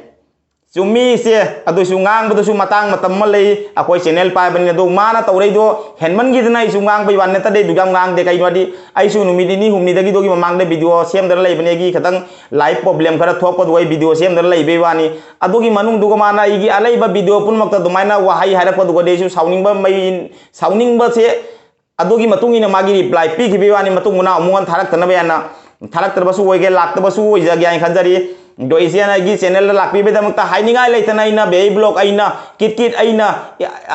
ꯆꯨꯝꯃꯤ ꯏꯆꯦ, ꯑꯗꯨꯁꯨ ꯉꯥꯡꯕꯗꯁꯨ ꯃꯇꯥꯡ ꯃꯇꯝ ꯑꯃ ꯂꯩ꯫ ꯑꯩꯈꯣꯏ ꯆꯦꯅꯦꯜ ꯄꯥꯏꯕꯅꯤꯅ꯫ ꯑꯗꯣ ꯃꯥꯅ ꯇꯧꯔꯛꯏꯗꯣ ꯍꯦꯟꯃꯟꯈꯤꯗꯅ ꯑꯩꯁꯨ ꯉꯥꯡꯕꯩ ꯋꯥ ꯅꯠꯇꯗꯤ ꯑꯗꯨ ꯌꯥꯝ ꯉꯥꯡꯗꯦ꯫ ꯀꯩꯅꯣ ꯍꯥꯏꯗꯤ ꯑꯩꯁꯨ ꯅꯨꯃꯤꯠ ꯅꯤꯅꯤ ꯍꯨꯝꯅꯤꯗꯒꯤꯗꯨꯒꯤ ꯃꯃꯥꯡꯗ ꯚꯤꯗꯤꯑꯣ ꯁꯦꯝꯗꯅ ꯂꯩꯕꯅꯦ꯫ ꯑꯩꯒꯤ ꯈꯤꯇꯪ ꯂꯥꯏꯐ ꯄ꯭ꯔꯣꯕ꯭ꯂꯦꯝ ꯈꯔ ꯊꯣꯛꯄꯗꯨ ꯑꯩ ꯚꯤꯗꯤꯑꯣ ꯁꯦꯝꯗꯅ ꯂꯩꯕꯩ ꯋꯥꯅꯤ꯫ ꯑꯗꯨꯒꯤ ꯃꯅꯨꯡꯗꯨꯒ ꯃꯥꯅ ꯑꯩꯒꯤ ꯑꯂꯩꯕ ꯚꯤꯗꯤꯑꯣ ꯄꯨꯝꯅꯃꯛꯇ ꯑꯗꯨꯃꯥꯏꯅ ꯋꯥꯍꯩ ꯍꯥꯏꯔꯛꯄꯗꯨꯒꯗꯤ ꯑꯩꯁꯨ ꯁꯥꯎꯅꯤꯡꯕ ꯃꯩ, ꯁꯥꯎꯅꯤꯡꯕꯁꯦ ꯑꯗꯨꯒꯤ ꯃꯇꯨꯡ ꯏꯟꯅ ꯃꯥꯒꯤ ꯔꯤꯄ꯭ꯂꯥꯏ ꯄꯤꯈꯤꯕꯒꯤ ꯋꯥꯅꯤ꯫ ꯃꯇꯨꯡ ꯃꯅꯥꯎ ꯑꯃꯨꯛ ꯍꯟꯅ ꯊꯥꯔꯛꯇꯅꯕ ꯍꯥꯏꯅ, ꯊꯥꯔꯛꯇ꯭ꯔꯕꯁꯨ ꯑꯣꯏꯒꯦ, ꯂꯥꯛꯇꯕꯁꯨ ꯑꯣꯏꯖꯒꯦ ꯍꯥꯏꯅ ꯈꯟꯖꯔꯤ꯫ ꯑꯗꯣ ꯏꯆꯦꯅ ꯑꯩꯒꯤ ꯆꯦꯅꯦꯜꯗ ꯂꯥꯛꯄꯤꯕꯒꯤꯗꯃꯛꯇ ꯍꯥꯏꯅꯤꯡꯉꯥꯏ ꯂꯩꯇꯅ ꯑꯩꯅ ꯕꯦꯕꯤ ꯕ꯭ꯂꯣꯒ ꯑꯩꯅ ꯀꯤꯠ ꯀꯤꯠ ꯑꯩꯅ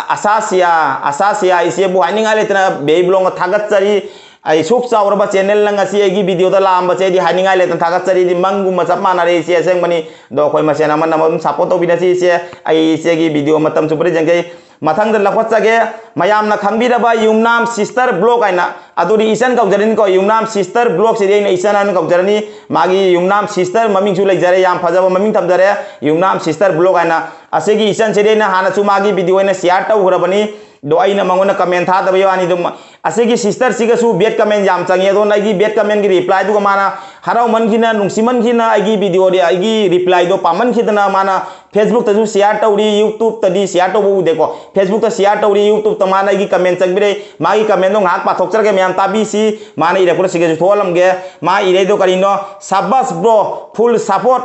ꯑꯁꯥꯁꯤꯌꯥ, ꯑꯁꯥꯁꯤꯌꯥ ꯏꯆꯦꯕꯨ ꯍꯥꯏꯅꯤꯡꯉꯥꯏ ꯂꯩꯇꯅ ꯕꯦꯕꯤ ꯕ꯭ꯂꯣꯒ ꯊꯥꯒꯠꯆꯔꯤ꯫ ꯑꯩ ꯁꯨꯛ ꯆꯥꯎꯔꯕ ꯆꯦꯅꯦꯜꯅ ꯉꯁꯤ ꯑꯩꯒꯤ ꯚꯤꯗꯤꯑꯣꯗ ꯂꯥꯛꯑꯝꯕꯁꯦ ꯑꯩꯗꯤ ꯍꯥꯏꯅꯤꯡꯉꯥꯏ ꯂꯩꯇꯅ ꯊꯥꯒꯠꯆꯔꯤ꯫ ꯏꯗꯤ ꯃꯪꯒꯨꯝꯕ ꯆꯞ ꯃꯥꯟꯅꯔꯦ ꯏꯆꯦ, ꯑꯁꯦꯡꯕꯅꯤ꯫ ꯑꯗꯣ ꯑꯩꯈꯣꯏ ꯃꯁꯦꯟ ꯑꯃꯅ ꯑꯃ ꯑꯗꯨꯝ ꯁꯞꯄꯣꯔꯠ ꯇꯧꯕꯤꯅꯁꯤ ꯏꯆꯦ꯫ ꯑꯩ ꯏꯆꯦꯒꯤ ꯚꯤꯗꯤꯑꯣ ꯃꯇꯝ ꯆꯨꯞꯄꯗ ꯌꯦꯡꯖꯒꯦ꯫ ꯃꯊꯪꯗ ꯂꯧꯈꯠꯆꯒꯦ, ꯃꯌꯥꯝꯅ ꯈꯪꯕꯤꯔꯕ ꯌꯨꯝꯅꯥꯝ ꯁꯤꯁꯇꯔ ꯕ꯭ꯂꯣꯛ ꯍꯥꯏꯅ꯫ ꯑꯗꯨꯗꯤ ꯏꯆꯟ ꯀꯧꯖꯔꯅꯤꯀꯣ, ꯌꯨꯝꯅꯥꯝ ꯁꯤꯁꯇꯔ ꯕ꯭ꯂꯣꯛꯁꯤꯗꯤ ꯑꯩꯅ ꯏꯆꯟ ꯍꯥꯏꯅ ꯀꯧꯖꯔꯅꯤ꯫ ꯃꯥꯒꯤ ꯌꯨꯝꯅꯥꯝ ꯁꯤꯁꯇꯔ ꯃꯃꯤꯡꯁꯨ ꯂꯩꯖꯔꯦ, ꯌꯥꯝ ꯐꯖꯕ ꯃꯃꯤꯡ ꯊꯝꯖꯔꯦ, ꯌꯨꯝꯅꯥꯝ ꯁꯤꯁꯇꯔ ꯕ꯭ꯂꯣꯛ ꯍꯥꯏꯅ꯫ ꯑꯁꯤꯒꯤ ꯏꯆꯟꯁꯤꯗꯤ ꯑꯩꯅ ꯍꯥꯟꯅꯁꯨ ꯃꯥꯒꯤ ꯚꯤꯗꯤꯑꯣ ꯑꯩꯅ ꯁꯤꯌꯥꯔ ꯇꯧꯈ꯭ꯔꯕꯅꯤ꯫ ꯑꯗꯣ ꯑꯩꯅ ꯃꯉꯣꯟꯗ ꯀꯃꯦꯟ ꯊꯥꯗꯕꯩ ꯋꯥꯅꯤ꯫ ꯑꯗꯨꯝ ꯑꯁꯤꯒꯤ ꯁꯤꯁꯇꯔꯁꯤꯒꯁꯨ ꯕꯦꯠ ꯀꯃꯦꯟ ꯌꯥꯝ ꯆꯪꯉꯤ꯫ ꯑꯗꯣ ꯑꯩꯒꯤ ꯕꯦꯠ ꯀꯃꯦꯟꯒꯤ ꯔꯤꯄ꯭ꯂꯥꯏꯗꯨꯒ ꯃꯥꯅ ꯍꯔꯥꯎꯃꯟꯈꯤꯅ, ꯅꯨꯡꯁꯤꯃꯟꯈꯤꯅ ꯑꯩꯒꯤ ꯚꯤꯗꯤꯑꯣꯗꯤ, ꯑꯩꯒꯤ ꯔꯤꯄ꯭ꯂꯥꯏꯗꯣ ꯄꯥꯝꯃꯟꯈꯤꯗꯅ ꯃꯥꯅ ꯐꯦꯁꯕꯨꯛꯇꯁꯨ ꯁꯤꯌꯥꯔ ꯇꯧꯔꯤ, ꯌꯨꯇ꯭ꯌꯨꯕꯇꯗꯤ ꯁꯤꯌꯥꯔ ꯇꯧꯕ ꯎꯗꯦꯀꯣ꯫ ꯐꯦꯁꯕꯨꯛꯇ ꯁꯤꯌꯥꯔ ꯇꯧꯔꯤ, ꯌꯨꯇ꯭ꯌꯨꯕꯇ ꯃꯥꯅ ꯑꯩꯒꯤ ꯀꯃꯦꯟ ꯆꯪꯕꯤꯔꯦ꯫ ꯃꯥꯒꯤ ꯀꯃꯦꯟꯗꯣ ꯉꯥꯏꯍꯥꯛ ꯄꯥꯊꯣꯛꯆꯔꯒꯦ, ꯃꯌꯥꯝ ꯇꯥꯕꯤꯁꯤ꯫ ꯃꯥꯅ ꯏꯔꯛꯄꯗꯣ ꯁꯤꯒꯁꯨ ꯊꯣꯛꯍꯜꯂꯝꯒꯦ꯫ ꯃꯥ ꯏꯔꯩꯗꯣ ꯀꯔꯤꯅꯣ? "ꯁꯕꯁ ꯕ꯭ꯔꯣ, ꯐꯨꯜ ꯁꯄꯣꯔꯠ꯫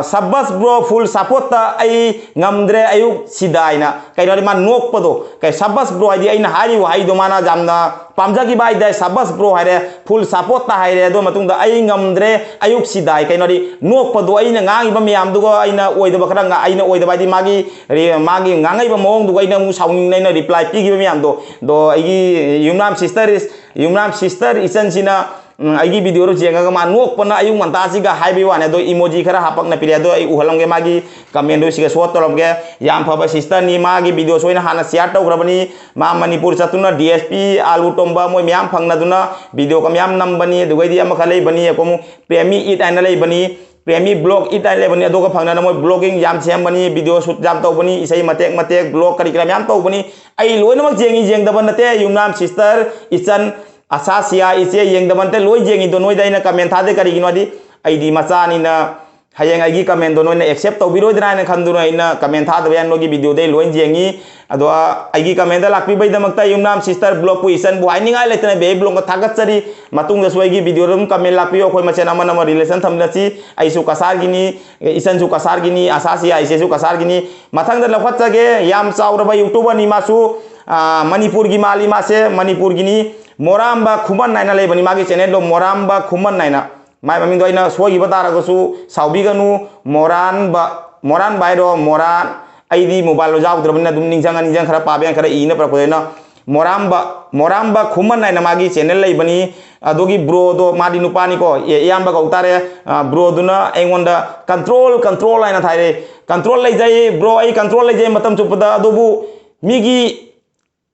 ꯁꯕꯁ ꯕ꯭ꯔꯣ, ꯐꯨꯜ ꯁꯄꯣꯔꯠꯇ ꯑꯩ ꯉꯝꯗ꯭ꯔꯦ ꯑꯌꯨꯛꯁꯤꯗ" ꯍꯥꯏꯅ꯫ ꯀꯩꯅꯣꯗꯤ ꯃꯥ ꯅꯣꯛꯄꯗꯣ, ꯀꯩ ꯁꯕꯁ ꯕ꯭ꯔꯣ ꯍꯥꯏꯗꯤ ꯑꯩꯅ ꯍꯥꯏꯔꯤꯕ ꯋꯥꯍꯩꯗꯣ ꯃꯥꯅ ꯌꯥꯝꯅ ꯄꯥꯝꯖꯈꯤꯕ ꯍꯥꯏꯇꯥꯔꯦ꯫ "ꯁꯕꯁ ꯕ꯭ꯔꯣ" ꯍꯥꯏꯔꯦ, "ꯐꯨꯜ ꯁꯄꯣꯔꯠꯇ" ꯍꯥꯏꯔꯦ꯫ ꯑꯗꯨ ꯃꯇꯨꯡꯗ "ꯑꯩ ꯉꯝꯗ꯭ꯔꯦ ꯑꯌꯨꯛꯁꯤꯗ" ꯍꯥꯏ꯫ ꯀꯩꯅꯣꯗꯤ ꯅꯣꯛꯄꯗꯣ, ꯑꯩꯅ ꯉꯥꯡꯉꯤꯕ ꯃꯌꯥꯝꯗꯨꯒ ꯑꯩꯅ ꯑꯣꯏꯗꯕ ꯈꯔ ꯉꯥ-, ꯑꯩꯅ ꯑꯣꯏꯗꯕ ꯍꯥꯏꯗꯤ ꯃꯥꯒꯤ ꯔꯤ-, ꯃꯥꯒꯤ ꯉꯥꯡꯉꯛꯏꯕ ꯃꯑꯣꯡꯗꯨꯒ ꯑꯩꯅ ꯑꯃꯨꯛ ꯁꯥꯎꯅꯤꯡꯅ ꯑꯩꯅ ꯔꯤꯄ꯭ꯂꯥꯏ ꯄꯤꯈꯤꯕ ꯃꯌꯥꯝꯗꯣ꯫ ꯑꯗꯣ ꯑꯩꯒꯤ ꯌꯨꯝꯅꯥꯝ ꯁꯤꯁꯇꯔ ꯏꯁ-, ꯌꯨꯝꯅꯥꯝ ꯁꯤꯁꯇꯔ ꯏꯆꯟꯁꯤꯅ ꯎꯝ, ꯑꯩꯒꯤ ꯚꯤꯗꯤꯑꯣꯗꯣ ꯌꯦꯡꯉꯒ ꯃꯥ ꯅꯣꯛꯄꯅ ꯑꯌꯨꯛ ꯉꯟꯇꯥꯁꯤꯒ ꯍꯥꯏꯕꯒꯤ ꯋꯥꯅꯤ꯫ ꯑꯗꯣ ꯏꯃꯣꯖꯤ ꯈꯔ ꯍꯥꯄꯛꯅ ꯄꯤꯔꯛꯑꯦ꯫ ꯑꯗꯣ ꯑꯩ ꯎꯍꯜꯂꯝꯒꯦ, ꯃꯥꯒꯤ ꯀꯃꯦꯟꯗꯣ ꯁꯤꯒ ꯁꯣꯠ ꯇꯧꯔꯝꯒꯦ꯫ ꯌꯥꯝ ꯐꯕ ꯁꯤꯁꯇꯔꯅꯤ, ꯃꯥꯒꯤ ꯚꯤꯗꯤꯑꯣꯁꯨ ꯑꯩꯅ ꯍꯥꯟꯅ ꯁꯤꯌꯥꯔ ꯇꯧꯈ꯭ꯔꯕꯅꯤ꯫ ꯃꯥ ꯃꯅꯤꯄꯨꯔ ꯆꯠꯇꯨꯅ ꯗꯤ ꯑꯦꯁ ꯄꯤ, ꯑꯥꯂꯨ ꯇꯣꯝꯕ ꯃꯣꯏ ꯃꯌꯥꯝ ꯐꯪꯅꯗꯨꯅ ꯚꯤꯗꯤꯑꯣꯒ ꯃꯌꯥꯝ ꯅꯝꯕꯅꯤ꯫ ꯑꯗꯨꯒꯩꯗꯤ ꯑꯃꯈꯛ ꯂꯩꯕꯅꯤ, ꯑꯩꯈꯣꯏ ꯑꯃꯨꯛ ꯄ꯭ꯔꯦꯃꯤ ꯏꯠ ꯍꯥꯏꯅ ꯂꯩꯕꯅꯤ꯫ ꯄ꯭ꯔꯦꯃꯤ ꯕ꯭ꯂꯣꯛ ꯏꯠ ꯍꯥꯏꯅ ꯂꯩꯕꯅꯤ꯫ ꯑꯗꯨꯒ ꯐꯪꯅꯅ ꯃꯣꯏ ꯕ꯭ꯂꯣꯒꯤꯡ ꯌꯥꯝ ꯁꯦꯝꯕꯅꯤ, ꯚꯤꯗꯤꯑꯣ ꯁꯨꯠ ꯌꯥꯝ ꯇꯧꯕꯅꯤ, ꯏꯁꯩ ꯃꯇꯦꯛ ꯃꯇꯦꯛ ꯕ꯭ꯂꯣꯛ ꯀꯔꯤ ꯀꯔꯥ ꯃꯌꯥꯝ ꯇꯧꯕꯅꯤ꯫ ꯑꯩ ꯂꯣꯏꯅꯃꯛ ꯌꯦꯡꯉꯤ, ꯌꯦꯡꯗꯕ ꯅꯠꯇꯦ꯫ ꯌꯨꯝꯅꯥꯝ ꯁꯤꯁꯇꯔ ꯏꯆꯟ ꯑꯁꯥꯁꯤꯌꯥ ꯏꯆꯦ ꯌꯦꯡꯗꯕ ꯅꯠꯇꯦ, ꯂꯣꯏ ꯌꯦꯡꯉꯤꯗꯣ ꯅꯣꯏꯗ ꯑꯩꯅ ꯀꯃꯦꯟ ꯊꯥꯗꯦ꯫ ꯀꯔꯤꯒꯤꯅꯣ ꯍꯥꯏꯗꯤ ꯑꯩꯗꯤ ꯃꯆꯥꯅꯤꯅ ꯍꯌꯦꯡ ꯑꯩꯒꯤ ꯀꯃꯦꯟꯗꯣ ꯅꯣꯏꯅ ꯑꯦꯛꯁꯦꯞ ꯇꯧꯕꯤꯔꯣꯏꯗ꯭ꯔꯥ ꯍꯥꯏꯅ ꯈꯟꯗꯨꯅ ꯑꯩꯅ ꯀꯃꯦꯟ ꯊꯥꯗꯕ ꯌꯥꯏ꯫ ꯅꯣꯏꯒꯤ ꯚꯤꯗꯤꯑꯣꯗ ꯑꯩ ꯂꯣꯏ ꯌꯦꯡꯉꯤ꯫ ꯑꯗꯣ ꯑꯩꯒꯤ ꯀꯃꯦꯟꯗ ꯂꯥꯛꯄꯤꯕꯩꯗꯃꯛꯇ ꯌꯨꯝꯅꯥꯝ ꯁꯤꯁꯇꯔ ꯕ꯭ꯂꯣꯛꯄꯨ ꯏꯆꯟꯕꯨ ꯍꯥꯏꯅꯤꯡꯉꯥꯏ ꯂꯩꯇꯅ ꯕꯦꯕꯤ ꯕ꯭ꯂꯣꯛꯇ ꯊꯥꯒꯠꯆꯔꯤ꯫ ꯃꯇꯨꯡꯗꯁꯨ ꯑꯩꯒꯤ ꯚꯤꯗꯤꯑꯣꯗ ꯑꯗꯨꯝ ꯀꯃꯦꯟ ꯂꯥꯛꯄꯤꯌꯨ꯫ ꯑꯩꯈꯣꯏ ꯃꯁꯦꯟ ꯑꯃꯅ ꯑꯃ ꯔꯤꯂꯦꯁꯟ ꯊꯝꯅꯁꯤ꯫ ꯑꯩꯁꯨ ꯀꯁꯥꯔꯒꯤꯅꯤ, ꯏꯆꯟꯁꯨ ꯀꯁꯥꯔꯒꯤꯅꯤ, ꯑꯁꯥꯁꯤꯌꯥ ꯏꯆꯦꯁꯨ ꯀꯁꯥꯔꯒꯤꯅꯤ꯫ ꯃꯊꯪꯗ ꯂꯧꯈꯠꯆꯒꯦ, ꯌꯥꯝ ꯆꯥꯎꯔꯕ ꯌꯨꯇꯨꯕꯔꯅꯤ ꯃꯥꯁꯨ, ꯑ, ꯃꯅꯤꯄꯨꯔꯒꯤ ꯃꯥꯜꯂꯤ ꯃꯥꯁꯦ, ꯃꯅꯤꯄꯨꯔꯒꯤꯅꯤ꯫ ꯃꯣꯔꯥꯝꯕ ꯈꯨꯃꯟ ꯍꯥꯏꯅ ꯂꯩꯕꯅꯤ ꯃꯥꯒꯤ ꯆꯦꯅꯦꯜꯗꯣ, ꯃꯣꯔꯥꯝꯕ ꯈꯨꯃꯟ ꯍꯥꯏꯅ꯫ ꯃꯥꯏ ꯃꯃꯤꯡꯗꯣ ꯑꯩꯅ ꯁꯣꯏꯈꯤꯕ ꯇꯥꯔꯒꯁꯨ ꯁꯥꯎꯕꯤꯒꯅꯨ꯫ ꯃꯣꯔꯥꯟꯕ, ꯃꯣꯔꯥꯟꯕ ꯍꯥꯏꯔꯣ, ꯃꯣꯔꯥꯟ, ꯑꯩꯗꯤ ꯃꯣꯕꯥꯏꯜꯗꯣ ꯌꯥꯎꯗ꯭ꯔꯕꯅꯤꯅ ꯑꯗꯨꯝ ꯅꯤꯡꯁꯤꯡꯉ ꯅꯤꯡꯁꯤꯡꯉ ꯈꯔ ꯄꯥꯕ ꯌꯥꯏ, ꯈꯔ ꯏꯅ ꯄꯨꯔꯛꯄꯗ ꯑꯩꯅ꯫ ꯃꯣꯔꯥꯝꯕ, ꯃꯣꯔꯥꯝꯕ ꯈꯨꯃꯟ ꯍꯥꯏꯅ ꯃꯥꯒꯤ ꯆꯦꯅꯦꯜ ꯂꯩꯕꯅꯤ꯫ ꯑꯗꯨꯒꯤ ꯕ꯭ꯔꯣꯗꯣ, ꯃꯥꯗꯤ ꯅꯨꯄꯥꯅꯤꯀꯣ, ꯑꯦ, ꯏꯌꯥꯝꯕ ꯀꯧ ꯇꯥꯔꯦ꯫ ꯑ, ꯕ꯭ꯔꯣꯗꯨꯅ ꯑꯩꯉꯣꯟꯗ "ꯀꯟꯇ꯭ꯔꯣꯜ, ꯀꯟꯇ꯭ꯔꯣꯜ" ꯍꯥꯏꯅ ꯊꯥꯏꯔꯦ꯫ ꯀꯟꯇ꯭ꯔꯣꯜ ꯂꯩꯖꯩ ꯕ꯭ꯔꯣ, ꯑꯩ ꯀꯟꯇ꯭ꯔꯣꯜ ꯂꯩꯖꯩ ꯃꯇꯝ ꯆꯨꯞꯄꯗ꯫ ꯑꯗꯨꯕꯨ ꯃꯤꯒꯤ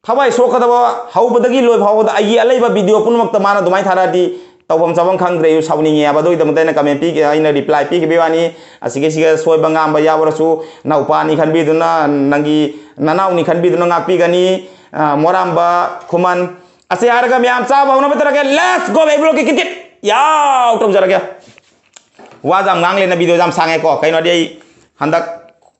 ꯊꯋꯥꯏ ꯁꯣꯛꯀꯗꯕ, ꯍꯧꯕꯗꯒꯤ ꯂꯣꯏ ꯐꯥꯎꯕꯗ ꯑꯩꯒꯤ ꯑꯂꯩꯕ ꯚꯤꯗꯤꯑꯣ ꯄꯨꯝꯅꯃꯛꯇ ꯃꯥꯅ ꯑꯗꯨꯃꯥꯏꯅ ꯊꯥꯔꯛꯑꯗꯤ ꯇꯧꯐꯝ ꯆꯥꯐꯝ ꯈꯪꯗ꯭ꯔꯦ꯫ ꯑꯩꯁꯨ ꯁꯥꯎꯅꯤꯡꯉꯦ ꯍꯥꯏꯕ꯫ ꯑꯗꯨꯒꯤꯗꯃꯛꯇ ꯑꯩꯅ ꯀꯃꯦꯟ ꯄꯤꯒꯦ, ꯑꯩꯅ ꯔꯤꯄ꯭ꯂꯥꯏ ꯄꯤꯈꯤꯕꯒꯤ ꯋꯥꯅꯤ꯫ ꯑꯁꯤꯒꯤꯁꯤꯒ ꯁꯣꯏꯕ ꯉꯥꯝꯕ ꯌꯥꯎꯔꯁꯨ ꯅꯧꯄꯥꯅꯤ ꯈꯟꯕꯤꯗꯨꯅ, ꯅꯪꯒꯤ ꯅꯅꯥꯎꯅꯤ ꯈꯟꯕꯤꯗꯨꯅ ꯉꯥꯛꯄꯤꯒꯅꯤ꯫ ꯑ, ꯃꯣꯔꯥꯝꯕ ꯈꯨꯃꯟ꯫ ꯑꯁꯤ ꯍꯥꯏꯔꯒ ꯃꯌꯥꯝ ꯆꯥꯕ ꯍꯧꯅꯕ ꯇꯧꯔꯒꯦ꯫ Let's go, baby ꯕ꯭ꯂꯣꯛꯀꯤ ꯀꯤꯠ ꯀꯤꯠ꯫ ꯌꯥꯎ! ꯇꯧꯖꯔꯒꯦ꯫ ꯋꯥꯁꯦ ꯌꯥꯝ ꯉꯥꯡꯂꯦꯅ, ꯚꯤꯗꯤꯑꯣꯁꯦ ꯌꯥꯝ ꯁꯥꯡꯉꯦꯀꯣ꯫ ꯀꯩꯅꯣꯗꯤ ꯑꯩ ꯍꯟꯗꯛ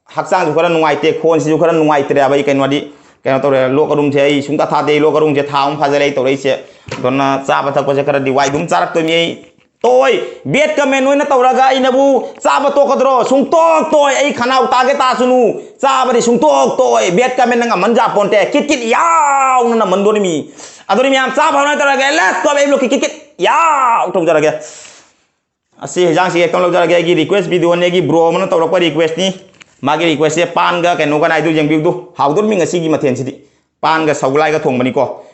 ꯍꯛꯆꯥꯡꯁꯨ ꯈꯔ ꯅꯨꯡꯉꯥꯏꯇꯦ, ꯈꯣꯟꯁꯤꯁꯨ ꯈꯔ ꯅꯨꯡꯉꯥꯏꯇ꯭ꯔꯦꯕ꯫ ꯑꯩ ꯀꯩꯅꯣꯗꯤ, ꯀꯩꯅꯣ ꯇꯧꯔꯦ, ꯂꯣꯛ ꯑꯔꯨꯝꯁꯦ ꯑꯩ ꯁꯨꯡꯊꯥ ꯊꯥꯗꯦ꯫ ꯂꯣꯛ ꯑꯔꯨꯝꯁꯦ ꯊꯥ ꯑꯍꯨꯝ ꯐꯥꯖꯤꯜꯂꯦ ꯑꯩ ꯇꯧꯔꯛꯏꯁꯦ꯫ ꯑꯗꯨꯅ ꯆꯥꯕ ꯊꯛꯄꯁꯦ ꯈꯔꯗꯤ ꯋꯥꯏ ꯑꯗꯨꯝ ꯆꯥꯔꯛꯇꯣꯏꯅꯤ ꯑꯩ꯫ ꯇꯣꯏ, ꯕꯦꯠ ꯀꯃꯦꯟ ꯑꯣꯏꯅ ꯇꯧꯔꯒ ꯑꯩꯅꯕꯨ ꯆꯥꯕ ꯇꯣꯛꯀꯗ꯭ꯔꯣ? ꯁꯨꯡꯇꯣꯛ ꯇꯣꯏ꯫ ꯑꯩ ꯈꯅꯥꯎ ꯇꯥꯒꯦ ꯇꯥꯁꯨꯅꯨ, ꯆꯥꯕꯗꯤ ꯁꯨꯡꯇꯣꯛ ꯇꯣꯏ꯫ ꯕꯦꯠ ꯀꯃꯦꯟꯅ ꯉꯝꯍꯟ ꯌꯥꯄꯣꯟꯇꯦ꯫ ꯀꯤꯠ ꯀꯤꯠ ꯌꯥꯎꯅ ꯅꯝꯍꯟꯗꯣꯔꯤꯃꯤ꯫ ꯑꯗꯨꯅꯤ ꯃꯌꯥꯝ ꯆꯥꯕ ꯍꯧꯅ ꯇꯧꯔꯒꯦ꯫ Let's go, baby ꯕ꯭ꯂꯣꯛꯀꯤ ꯀꯤꯠ ꯀꯤꯠ ꯌꯥꯎ ꯇꯧꯖꯔꯒꯦ꯫ ꯑꯁꯤ ꯍꯦꯟꯖꯥꯡꯁꯤ ꯍꯦꯛꯇ ꯂꯧꯖꯔꯒꯦ꯫ ꯑꯩꯒꯤ ꯔꯤꯀ꯭ꯋꯦꯁ ꯚꯤꯗꯤꯑꯣꯅꯤ, ꯑꯩꯒꯤ ꯕ꯭ꯔꯣ ꯑꯃꯅ ꯇꯧꯔꯛꯄ ꯔꯤꯀ꯭ꯋꯦꯁꯅꯤ꯫ ꯃꯥꯒꯤ ꯔꯤꯀ꯭ꯋꯦꯁꯁꯦ ꯄꯥꯟꯒ ꯀꯩꯅꯣꯒ ꯅꯥꯏꯗꯨ ꯌꯦꯡꯕꯤꯌꯨꯗꯨ꯫ ꯍꯥꯎꯗꯣꯔꯤꯃꯤ ꯉꯁꯤꯒꯤ ꯃꯊꯦꯜꯁꯤꯗꯤ꯫ ꯄꯥꯟꯒ ꯁꯧꯒꯂꯥꯏꯒ ꯊꯣꯡꯕꯅꯤꯀꯣ꯫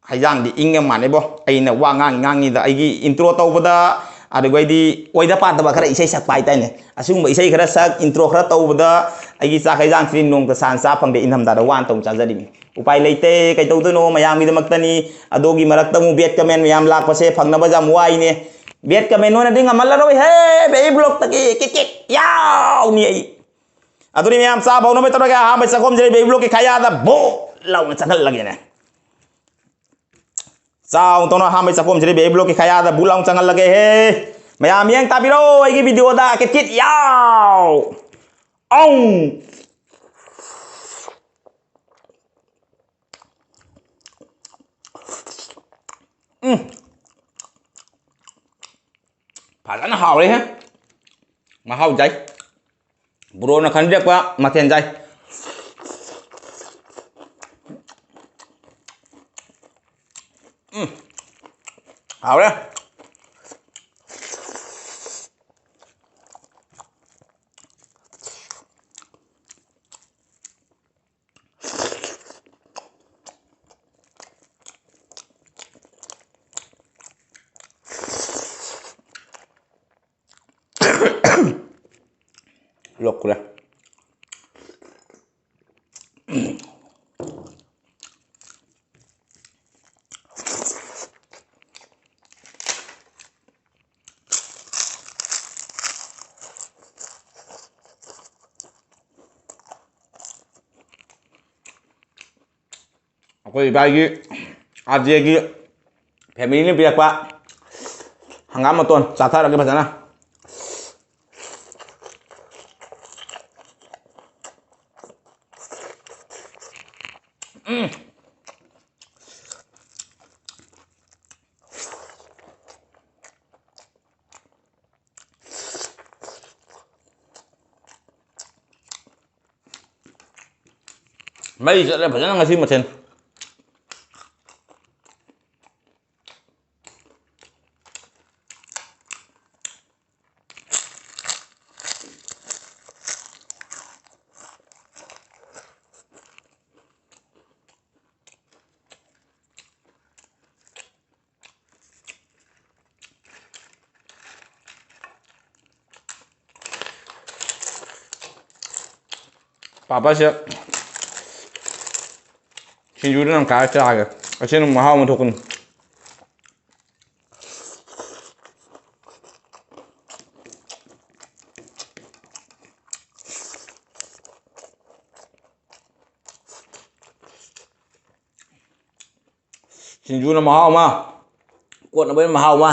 ꯍꯩꯖꯥꯡꯗꯤ ꯏꯪ ꯌꯥꯝ ꯃꯥꯟꯅꯩꯕꯣ꯫ ꯑꯩꯅ ꯋꯥ ꯉꯥꯡ ꯉꯥꯡꯉꯤꯗ ꯑꯩꯒꯤ ꯏꯟꯇ꯭ꯔꯣ ꯇꯧꯕꯗ, ꯑꯗꯨꯒꯩꯗꯤ ꯑꯣꯏꯗ ꯄꯥꯗꯕ ꯈꯔ ꯏꯁꯩ ꯁꯛꯄ ꯍꯥꯏꯇꯥꯔꯦꯅꯦ꯫ ꯑꯁꯤꯒꯨꯝꯕ ꯏꯁꯩ ꯈꯔ ꯁꯛ, ꯏꯟꯇ꯭ꯔꯣ ꯈꯔ ꯇꯧꯕꯗ ꯑꯩꯒꯤ ꯆꯥꯛ ꯍꯩꯖꯥꯡꯁꯤꯗꯤ ꯅꯣꯡꯇ ꯁꯥꯟ ꯆꯥ ꯐꯪꯗꯦ꯫ ꯏꯪꯊꯝꯊꯥꯗ ꯋꯥꯅ ꯇꯧ ꯆꯥꯖꯔꯤꯕꯅꯤ꯫ ꯎꯄꯥꯏ ꯂꯩꯇꯦ, ꯀꯩꯗꯧꯗꯣꯏꯅꯣ, ꯃꯌꯥꯝꯒꯤꯗꯃꯛꯇꯅꯤ꯫ ꯑꯗꯨꯒꯤ ꯃꯔꯛꯇ ꯑꯃꯨꯛ ꯕꯦꯠ ꯀꯃꯦꯟ ꯃꯌꯥꯝ ꯂꯥꯛꯄꯁꯦ ꯐꯪꯅꯕꯁꯦ ꯌꯥꯝ ꯋꯥꯏꯅꯦ꯫ ꯕꯦꯠ ꯀꯃꯦꯟ ꯑꯣꯏꯅꯗꯤ ꯉꯝꯍꯜꯂꯔꯣꯏꯍꯦ, ꯕꯦꯕꯤ ꯕ꯭ꯂꯣꯛꯇꯒꯤ ꯀꯤꯛ ꯀꯤꯛ ꯌꯥꯎꯅꯤ ꯑꯩ꯫ ꯑꯗꯨꯗꯤ ꯃꯌꯥꯝ ꯆꯥꯕ ꯍꯧꯅꯕ ꯇꯧꯔꯒꯦ꯫ ꯑꯍꯥꯟꯕ ꯆꯥꯛꯈꯣꯝꯁꯤꯗ ꯕꯦꯕꯤ ꯕ꯭ꯂꯣꯛꯀꯤ ꯈꯌꯥꯗ ꯕꯣ ꯂꯥꯎꯅ ꯆꯪꯍꯜꯂꯒꯦꯅꯦ꯫ ꯆꯥꯎ ꯇꯧꯅ ꯑꯍꯥꯟꯕ ꯆꯥꯛꯈꯣꯝꯁꯤꯗ ꯕꯦꯕꯤ ꯕ꯭ꯂꯣꯛꯀꯤ ꯈꯌꯥꯗ ꯕꯨ ꯂꯥꯎꯅ ꯆꯪꯍꯜꯂꯒꯦꯍꯦ꯫ ꯃꯌꯥꯝ ꯃꯤꯠꯌꯦꯡ ꯇꯥꯕꯤꯔꯣ ꯑꯩꯒꯤ ꯚꯤꯗꯤꯑꯣꯗ꯫ ꯀꯤꯠ ꯀꯤꯠ ꯌꯥꯎ! ꯑꯧ! ꯎꯝ꯫ ꯐꯖꯅ ꯍꯥꯎꯔꯦꯍꯦ꯫ ꯃꯍꯥꯎ ꯖꯥꯏ꯫ ꯕ꯭ꯔꯣꯅ ꯈꯟꯕꯤꯔꯛꯄ ꯃꯊꯦꯜ ꯖꯥꯏ꯫ ꯎꯝ꯫ ꯍꯥꯎꯔꯦ꯫ ꯄꯨꯂꯞ ꯈꯨꯔꯦ꯫ ꯑꯩꯈꯣꯏ ꯏꯕꯥꯏꯒꯤ, ꯑꯥꯔ ꯖꯦꯒꯤ ꯐꯦꯃꯤꯂꯤꯅ ꯄꯤꯔꯛꯄ ꯍꯪꯒꯥꯝ ꯃꯇꯣꯟ ꯆꯥꯊꯔꯒꯦ ꯐꯖꯅ꯫ ꯎꯝ꯫ ꯃꯩ ꯆꯠꯂꯦ ꯐꯖꯅ ꯉꯁꯤ ꯃꯊꯦꯜ꯫ ꯄꯥꯄꯔꯁꯦ ꯁꯤꯡꯖꯨꯗ ꯅꯝꯈꯥꯏꯔ ꯆꯥꯒꯦ꯫ ꯑꯁꯤꯅ ꯃꯍꯥꯎ ꯑꯃ ꯊꯣꯛꯀꯅꯤ꯫ ꯁꯤꯡꯖꯨꯅ ꯃꯍꯥꯎ ꯑꯃ, ꯀꯣꯠꯅꯕꯅ ꯃꯍꯥꯎ ꯑꯃ꯫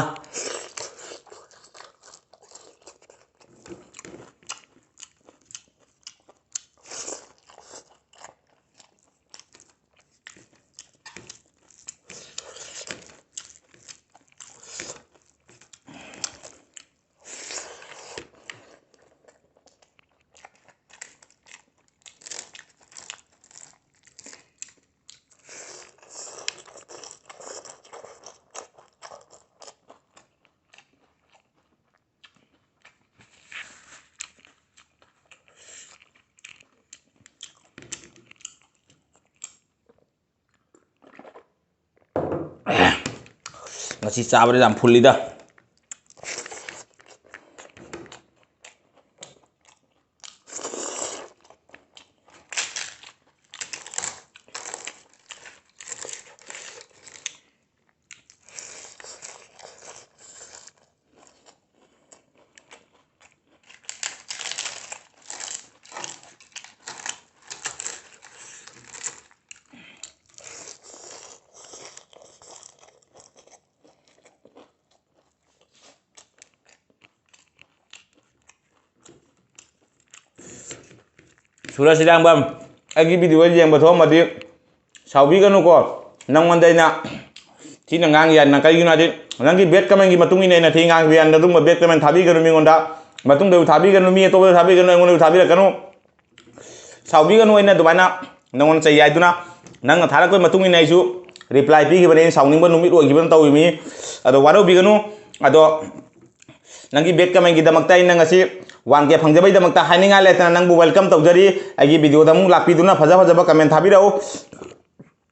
ꯉꯁꯤ ꯆꯥꯕꯗ ꯌꯥꯝ ꯐꯨꯜꯂꯤꯗ꯫ ꯁꯨꯔꯖ ꯏꯔꯥꯡꯕꯝ, ꯑꯩꯒꯤ video ꯌꯦꯡꯕ ꯊꯣꯛꯑꯝꯃꯗꯤ ꯁꯥꯎꯕꯤꯒꯅꯨꯀꯣ꯫ ꯅꯪꯉꯣꯟꯗ ꯑꯩꯅ ꯊꯤꯅ ꯉꯥꯡ ꯌꯥꯏ꯫ ꯅꯪ ꯀꯩꯒꯤꯅꯣ ꯍꯥꯏꯗꯤ, ꯅꯪꯒꯤ bad commentꯀꯤ ꯃꯇꯨꯡ ꯏꯟꯅ ꯑꯩꯅ ꯊꯤ ꯉꯥꯡꯕ ꯌꯥꯏ꯫ ꯑꯗꯨꯒꯨꯝꯕ bad comment ꯊꯥꯕꯤꯒꯅꯨ ꯃꯤꯉꯣꯟꯗ꯫ ꯃꯇꯨꯡꯗꯁꯨ ꯊꯥꯕꯤꯒꯅꯨ, ꯃꯤ ꯑꯇꯣꯞꯄꯗ ꯊꯥꯕꯤꯒꯅꯨ, ꯑꯩꯉꯣꯟꯗꯁꯨ ꯊꯥꯕꯤꯔꯛꯀꯅꯨ꯫ ꯁꯥꯎꯕꯤꯒꯅꯨ, ꯑꯩꯅ ꯑꯗꯨꯃꯥꯏꯅ ꯅꯪꯉꯣꯟꯗ ꯆꯩ ꯍꯥꯏꯗꯨꯅ꯫ ꯅꯪꯅ ꯊꯥꯔꯛꯄꯒꯤ ꯃꯇꯨꯡ ꯏꯟꯅ ꯑꯩꯁꯨ reply ꯄꯤꯈꯤꯕꯅꯦ꯫ ꯑꯩꯅ ꯁꯥꯎꯅꯤꯡꯕ ꯅꯨꯃꯤꯠ ꯑꯣꯏꯈꯤꯕꯅ ꯇꯧꯔꯤꯕꯅꯤ꯫ ꯑꯗꯣ ꯋꯥꯔꯧꯕꯤꯒꯅꯨ꯫ ꯑꯗꯣ ꯅꯪꯒꯤ bad commentꯀꯤꯗꯃꯛꯇ ꯑꯩꯅ ꯉꯁꯤ one K ꯐꯪꯖꯕꯩꯗꯃꯛꯇ ꯍꯥꯏꯅꯤꯡꯉꯥꯏ ꯂꯩꯇꯅ ꯅꯪꯕꯨ welcome ꯇꯧꯖꯔꯤ꯫ ꯑꯩꯒꯤ videoꯗ ꯑꯃꯨꯛ ꯂꯥꯛꯄꯤꯗꯨꯅ ꯐꯖ ꯐꯖꯕ comment ꯊꯥꯕꯤꯔꯛꯎ꯫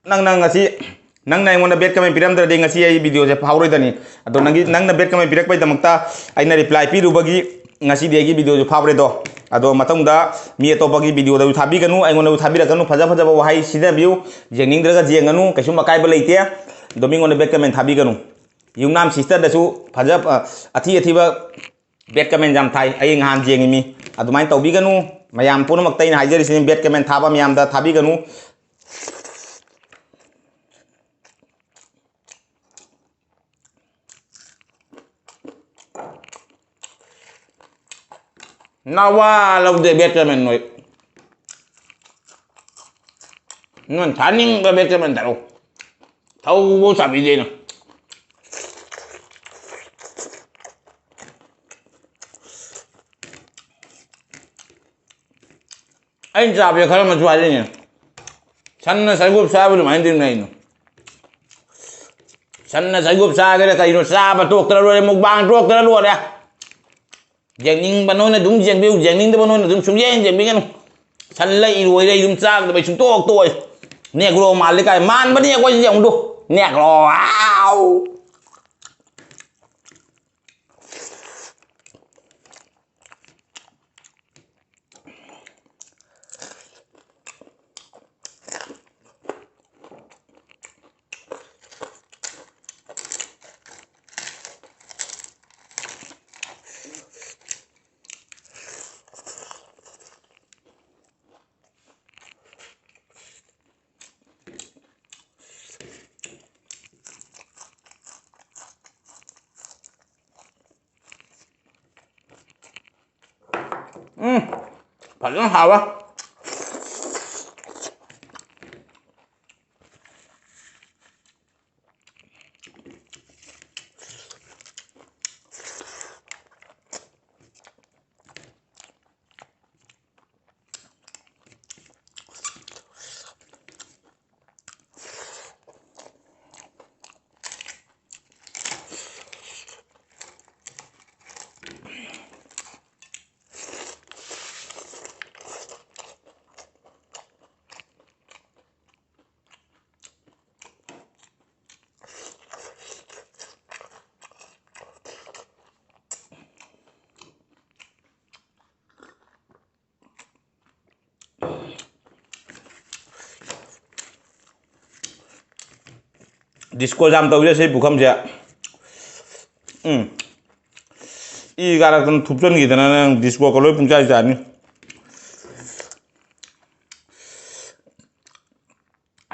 ꯅꯪꯅ ꯉꯁꯤ, ꯅꯪꯅ ꯑꯩꯉꯣꯟꯗ bad comment ꯄꯤꯔꯝꯗ꯭ꯔꯗꯤ ꯉꯁꯤ ꯑꯩ videoꯁꯦ ꯐꯥꯎꯔꯣꯏꯗꯅꯤ꯫ ꯑꯗꯣ ꯅꯪꯒꯤ, ꯅꯪꯅ bad comment ꯄꯤꯔꯛꯄꯩꯗꯃꯛꯇ ꯑꯩꯅ reply ꯄꯤꯔꯨꯕꯒꯤ ꯉꯁꯤꯗꯤ ꯑꯩꯒꯤ videoꯁꯨ ꯐꯥꯎꯔꯦꯗꯣ꯫ ꯑꯗꯣ ꯃꯇꯨꯡꯗ ꯃꯤ ꯑꯇꯣꯞꯄꯒꯤ videoꯗꯁꯨ ꯊꯥꯕꯤꯒꯅꯨ, ꯑꯩꯉꯣꯟꯗꯁꯨ ꯊꯥꯕꯤꯔꯛꯀꯅꯨ꯫ ꯐꯖ ꯐꯖꯕ ꯋꯥꯍꯩ ꯁꯤꯖꯤꯟꯅꯕꯤꯌꯨ꯫ ꯌꯦꯡꯅꯤꯡꯗ꯭ꯔꯒ ꯌꯦꯡꯒꯅꯨ, ꯀꯩꯁꯨꯝ ꯑꯀꯥꯏꯕ ꯂꯩꯇꯦ꯫ ꯑꯗꯣ ꯃꯤꯉꯣꯟꯗ bad comment ꯊꯥꯕꯤꯒꯅꯨ꯫ ꯌꯨꯝꯅꯥꯝ sisterꯗꯁꯨ ꯐꯖ, ꯑ, ꯑꯊꯤ ꯑꯊꯤꯕ bad comment ꯌꯥꯝ ꯊꯥꯏ꯫ ꯑꯩ ꯅꯍꯥꯟ ꯌꯦꯡꯉꯤꯃꯤ꯫ ꯑꯗꯨꯃꯥꯏꯅ ꯇꯧꯕꯤꯒꯅꯨ꯫ ꯃꯌꯥꯝ ꯄꯨꯝꯅꯃꯛꯇ ꯑꯩꯅ ꯍꯥꯏꯖꯔꯤꯁꯤꯅꯤ, bad comment ꯊꯥꯕ ꯃꯌꯥꯝꯗ ꯊꯥꯕꯤꯒꯅꯨ꯫ ꯅꯋꯥ ꯂꯧꯗꯦ bad comment ꯅꯣꯏ꯫ ꯅꯣꯏ ꯊꯥꯅꯤꯡꯕ bad comment ꯊꯥꯔꯛꯎ꯫ ꯊꯧꯕ ꯆꯥꯕꯤꯗꯦ ꯑꯩꯅ꯫ ꯑꯩꯅ ꯆꯥꯕꯁꯦ ꯈꯔ ꯑꯃꯁꯨ ꯍꯥꯏꯔꯤꯅꯦ꯫ ꯁꯟꯅ ꯁꯔꯒꯨꯞ ꯆꯥꯕ ꯑꯗꯨꯃꯥꯏꯅ ꯇꯧꯅ ꯑꯩꯅ꯫ ꯁꯟꯅ ꯁꯔꯒꯨꯞ ꯆꯥꯒꯦꯔꯥ ꯀꯩꯅꯣ, ꯆꯥꯕ ꯇꯣꯛꯇ꯭ꯔ ꯂꯣꯏꯔꯦ, mukbang ꯇꯣꯛꯇ꯭ꯔ ꯂꯣꯏꯔꯦ꯫ ꯌꯦꯡꯅꯤꯡꯕ ꯅꯣꯏꯅ ꯑꯗꯨꯝ ꯌꯦꯡꯕꯤꯌꯨ, ꯌꯦꯡꯅꯤꯡꯗꯕ ꯅꯣꯏꯅ ꯑꯗꯨꯝ ꯁꯨꯡꯌꯦꯡ ꯌꯦꯡꯕꯤꯒꯅꯨ꯫ ꯁꯟ ꯂꯩ ꯏꯔꯣꯏꯔꯦ, ꯑꯗꯨꯝ ꯆꯥꯒꯗꯕ ꯑꯩ ꯁꯨꯡꯇꯣꯛ ꯇꯣꯛꯑꯣꯏ꯫ Negro ꯃꯥꯜꯂꯤ ꯀꯥꯏ, ꯃꯥꯟꯕꯅꯤ ꯑꯩꯈꯣꯏꯁꯤ ꯌꯦꯡꯉꯨꯗꯨ꯫ Negro, ꯑꯥꯎ! ꯎꯝ, ꯐꯖꯅ ꯍꯥꯎꯋꯦ꯫ ꯗꯤꯁꯀꯣ ꯌꯥꯝ ꯇꯧꯖꯩ ꯁꯤ ꯄꯨꯈꯝꯁꯦ꯫ ꯎꯝ꯫ ꯏ ꯀꯥꯔꯛꯇꯅ ꯊꯨꯞꯆꯟꯈꯤꯗꯅ ꯅꯪ ꯗꯤꯁꯀꯣꯒ ꯂꯣꯏ ꯄꯨꯡꯆꯥꯏ ꯆꯥꯏꯅꯤ꯫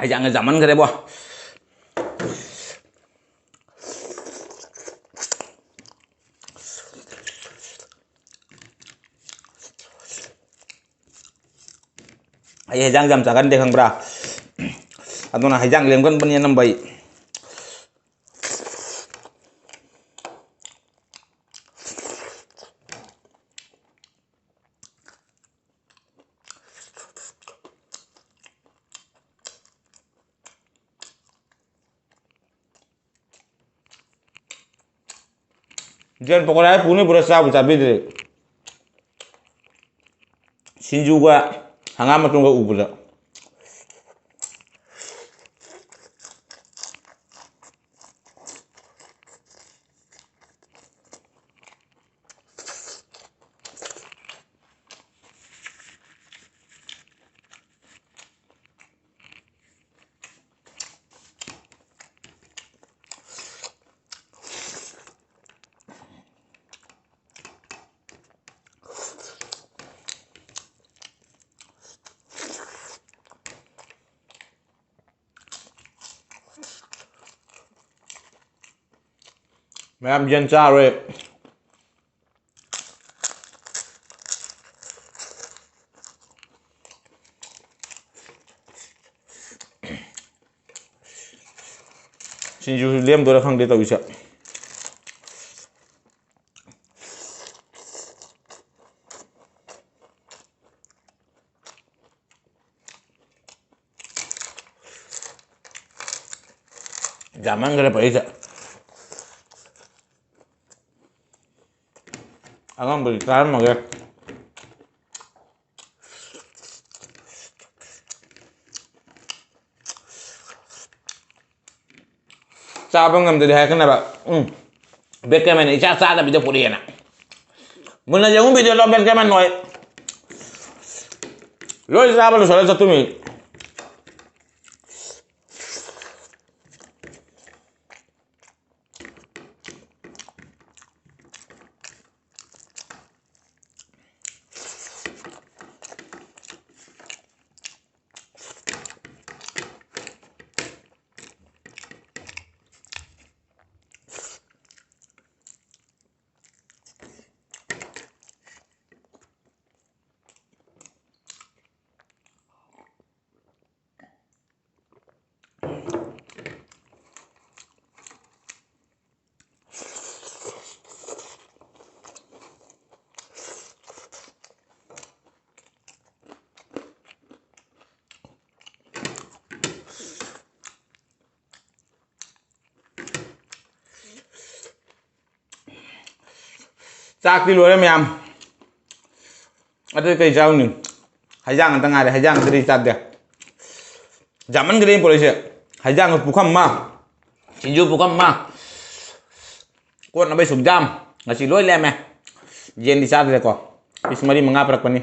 ꯍꯩꯖꯥꯡꯒ ꯆꯥꯃꯟꯈ꯭ꯔꯦꯕꯣ꯫ ꯑꯩ ꯍꯩꯖꯥꯡ ꯌꯥꯝ ꯆꯥꯒꯟꯗꯦ ꯈꯪꯕ꯭ꯔꯥ? ꯑꯗꯨꯅ ꯍꯩꯖꯥꯡ ꯂꯦꯝꯒꯟꯕꯅꯤ ꯑꯅꯝꯕ ꯑꯩ꯫ ꯌꯦꯟ ꯄꯀꯣꯔꯥ ꯄꯨꯅꯤ ꯄꯨꯔꯥ ꯆꯥꯕꯨ ꯆꯥꯕꯤꯗ꯭ꯔꯦ꯫ ꯁꯤꯡꯖꯨꯒ ꯍꯪꯒꯥꯝ ꯃꯇꯣꯟꯒ ꯎꯕꯗ꯫ ꯃꯌꯥꯝ ꯌꯦꯟ ꯆꯥꯔꯣꯏ꯫ ꯁꯤꯡꯖꯨꯁꯨ ꯂꯦꯝꯗꯣꯏꯔꯥ ꯈꯪꯗꯦ ꯇꯧꯔꯤꯁꯦ꯫ ꯌꯥꯝꯃꯟꯈ꯭ꯔꯦ ꯄꯩꯁꯦ꯫ ꯑꯉꯝꯕꯗꯤ ꯆꯥꯔꯝꯃꯒꯦ꯫ ꯆꯥꯕ ꯉꯝꯗꯗꯤ ꯍꯥꯏꯔꯛꯀꯅꯦꯕ꯫ ꯎꯝ꯫ ꯕꯦꯠ ꯀꯃꯦꯟ ꯏꯆꯥ ꯆꯥꯗꯕꯤꯗ ꯄꯨꯔꯛꯑꯦꯅ꯫ ꯃꯨꯟꯅ ꯌꯦꯡꯉꯨ ꯚꯤꯗꯤꯑꯣꯗꯣ, ꯕꯦꯠ ꯀꯃꯦꯟ ꯍꯣꯏ꯫ ꯂꯣꯏ ꯆꯥꯕ ꯂꯣꯏꯁꯤꯜꯂ ꯆꯠꯇꯣꯏꯃꯤ꯫ ꯆꯥꯛꯇꯤ ꯂꯣꯏꯔꯦ ꯃꯌꯥꯝ꯫ ꯑꯗꯨꯗꯤ ꯀꯩ ꯆꯥꯔꯨꯅꯤ? ꯍꯩꯖꯥꯡ ꯉꯥꯛꯇ ꯉꯥꯏꯔꯦ꯫ ꯍꯩꯖꯥꯡ ꯅꯠꯇ꯭ꯔꯗꯤ ꯆꯥꯗꯦ꯫ ꯌꯥꯝꯃꯟꯈ꯭ꯔꯦ ꯑꯩꯅ ꯄꯨꯔꯛꯏꯁꯦ꯫ ꯍꯩꯖꯥꯡꯒ ꯄꯨꯈꯝ ꯑꯃ, ꯁꯤꯡꯖꯨ ꯄꯨꯈꯝ ꯑꯃ, ꯀꯣꯠꯅꯕꯩ ꯁꯨꯛꯌꯥꯝ꯫ ꯉꯁꯤ ꯂꯣꯏ ꯂꯦꯝꯃꯦ꯫ ꯌꯦꯟꯗꯤ ꯆꯥꯗ꯭ꯔꯦꯀꯣ꯫ ꯄꯤꯁ ꯃꯔꯤ ꯃꯉꯥ ꯄꯨꯔꯛꯄꯅꯤ꯫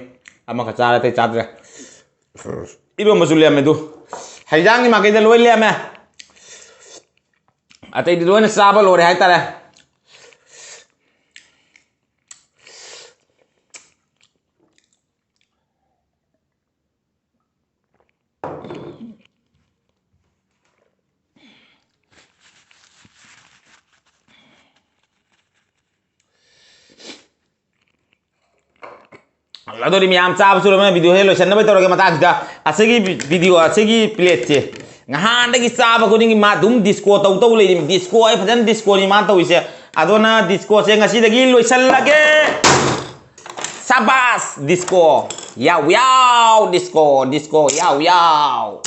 ꯑꯃꯈꯛ ꯆꯥꯔꯦ, ꯑꯇꯩ ꯆꯥꯗ꯭ꯔꯦ꯫ ꯏꯔꯣꯝꯕꯁꯨ ꯂꯦꯝꯃꯦ ꯑꯗꯨ꯫ ꯍꯩꯖꯥꯡꯒꯤ ꯃꯥꯏꯀꯩꯗ ꯂꯣꯏ ꯂꯦꯝꯃꯦ꯫ ꯑꯇꯩꯗꯤ ꯂꯣꯏꯅ ꯆꯥꯕ ꯂꯣꯏꯔꯦ ꯍꯥꯏꯇꯥꯔꯦ꯫ ꯑꯗꯨꯗꯤ ꯃꯌꯥꯝ ꯆꯥꯕꯁꯨ ꯂꯣꯏꯅ video ꯁꯦ ꯂꯣꯏꯁꯟꯅꯕ ꯇꯧꯔꯒꯦ꯫ ꯃꯇꯥꯡꯁꯤꯗ ꯑꯁꯤꯒꯤ video, ꯑꯁꯤꯒꯤ plate ꯁꯦ ꯉꯍꯥꯟꯗꯒꯤ ꯆꯥꯕ ꯈꯨꯗꯤꯡꯒꯤ ꯃꯥ ꯑꯗꯨꯝ disco ꯇꯧ ꯇꯧ ꯂꯩꯔꯤ꯫ Disco ꯑꯩ ꯐꯖꯅ disco ꯅꯤ ꯃꯥꯅ ꯇꯧꯔꯤꯁꯦ꯫ ꯑꯗꯨꯅ disco ꯁꯦ ꯉꯁꯤꯗꯒꯤ ꯂꯣꯏꯁꯜꯂꯒꯦ꯫ ꯁꯕꯥꯁ disco꯫ ꯌꯥꯎ ꯌꯥꯎ disco, disco ꯌꯥꯎ ꯌꯥꯎ꯫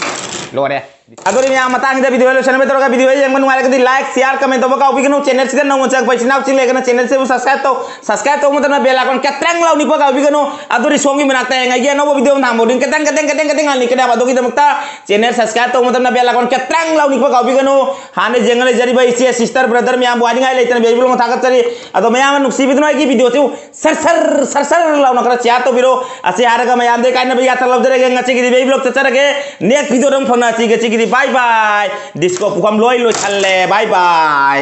ꯂꯣꯏꯔꯦ꯫ ꯑꯗꯨꯗꯤ ꯃꯌꯥꯝ ꯃꯇꯥꯡꯁꯤꯗ video ꯂꯣꯏꯁꯟꯅꯕ ꯇꯧꯔꯒ, video ꯌꯦꯡꯕ ꯅꯨꯡꯉꯥꯏꯔꯒꯗꯤ like, share, comment ꯇꯧꯕ ꯀꯥꯎꯕꯤꯒꯅꯨ꯫ Channel ꯁꯤꯗ ꯅꯧꯅ ꯆꯪꯉꯛꯄ ꯏꯆꯤꯟ ꯏꯅꯥꯎꯁꯤꯡ ꯂꯩꯔꯒꯅ channel ꯁꯤꯕꯨ subscribe ꯇꯧ꯫ Subscribe ꯇꯧꯕ ꯃꯇꯝꯗ bell icon ꯀꯇ꯭ꯔꯪ ꯂꯥꯎ ꯅꯤꯛꯄ ꯀꯥꯎꯕꯤꯒꯅꯨ꯫ ꯑꯗꯨꯗꯤ ꯁꯣꯝꯒꯤ ꯃꯅꯥꯛꯇ ꯌꯦꯡꯉꯒꯦ ꯑꯅꯧꯕ video ꯑꯃ ꯊꯥꯡꯕ ꯈꯨꯗꯤꯡ ꯀꯇ꯭ꯔꯪ ꯀꯇ꯭ꯔꯪ ꯀꯇ꯭ꯔꯪ ꯀꯇ꯭ꯔꯪ ꯂꯥꯎ ꯅꯤꯛꯀꯅꯦꯕ꯫ ꯑꯗꯨꯒꯤꯗꯃꯛꯇ channel subscribe ꯇꯧꯕ ꯃꯇꯝꯗ bell icon ꯀꯇ꯭ꯔꯪ ꯂꯥꯎ ꯅꯤꯛꯄ ꯀꯥꯎꯕꯤꯒꯅꯨ꯫ ꯍꯥꯟꯅ ꯌꯦꯡꯉ ꯂꯩꯖꯔꯤꯕ ꯏꯆꯦ sister brother ꯃꯌꯥꯝꯕꯨ ꯍꯥꯏꯅꯤꯡꯉꯥꯏ ꯂꯩꯇꯅ baby vlog ꯊꯥꯒꯠꯆꯔꯤ꯫ ꯑꯗꯣ ꯃꯌꯥꯝꯅ ꯅꯨꯡꯁꯤꯕꯤꯗꯨꯅ ꯑꯩꯒꯤ video ꯁꯤ ꯁꯔ ꯁꯔ ꯁꯔ ꯁꯔ ꯂꯥꯎꯅ ꯈꯔ share ꯇꯧꯕꯤꯔꯣ꯫ ꯑꯁꯤ ꯍꯥꯏꯔꯒ ꯃꯌꯥꯝꯗꯒꯤ ꯀꯥꯏꯅꯕ ꯌꯥꯊꯪ ꯂꯧꯖꯔꯒꯦ꯫ ꯉꯁꯤꯒꯤꯗꯤ baby vlog ꯆꯠꯆꯔꯒꯦ꯫ Next video ꯗ ꯑꯃꯨꯛ ꯐꯪꯅꯁꯤ꯫ ꯉꯁꯤꯒꯤꯗꯤ bye bye꯫ Disco ꯄꯨꯈꯝ ꯂꯣꯏ ꯂꯣꯏꯁꯜꯂꯦ꯫ Bye bye꯫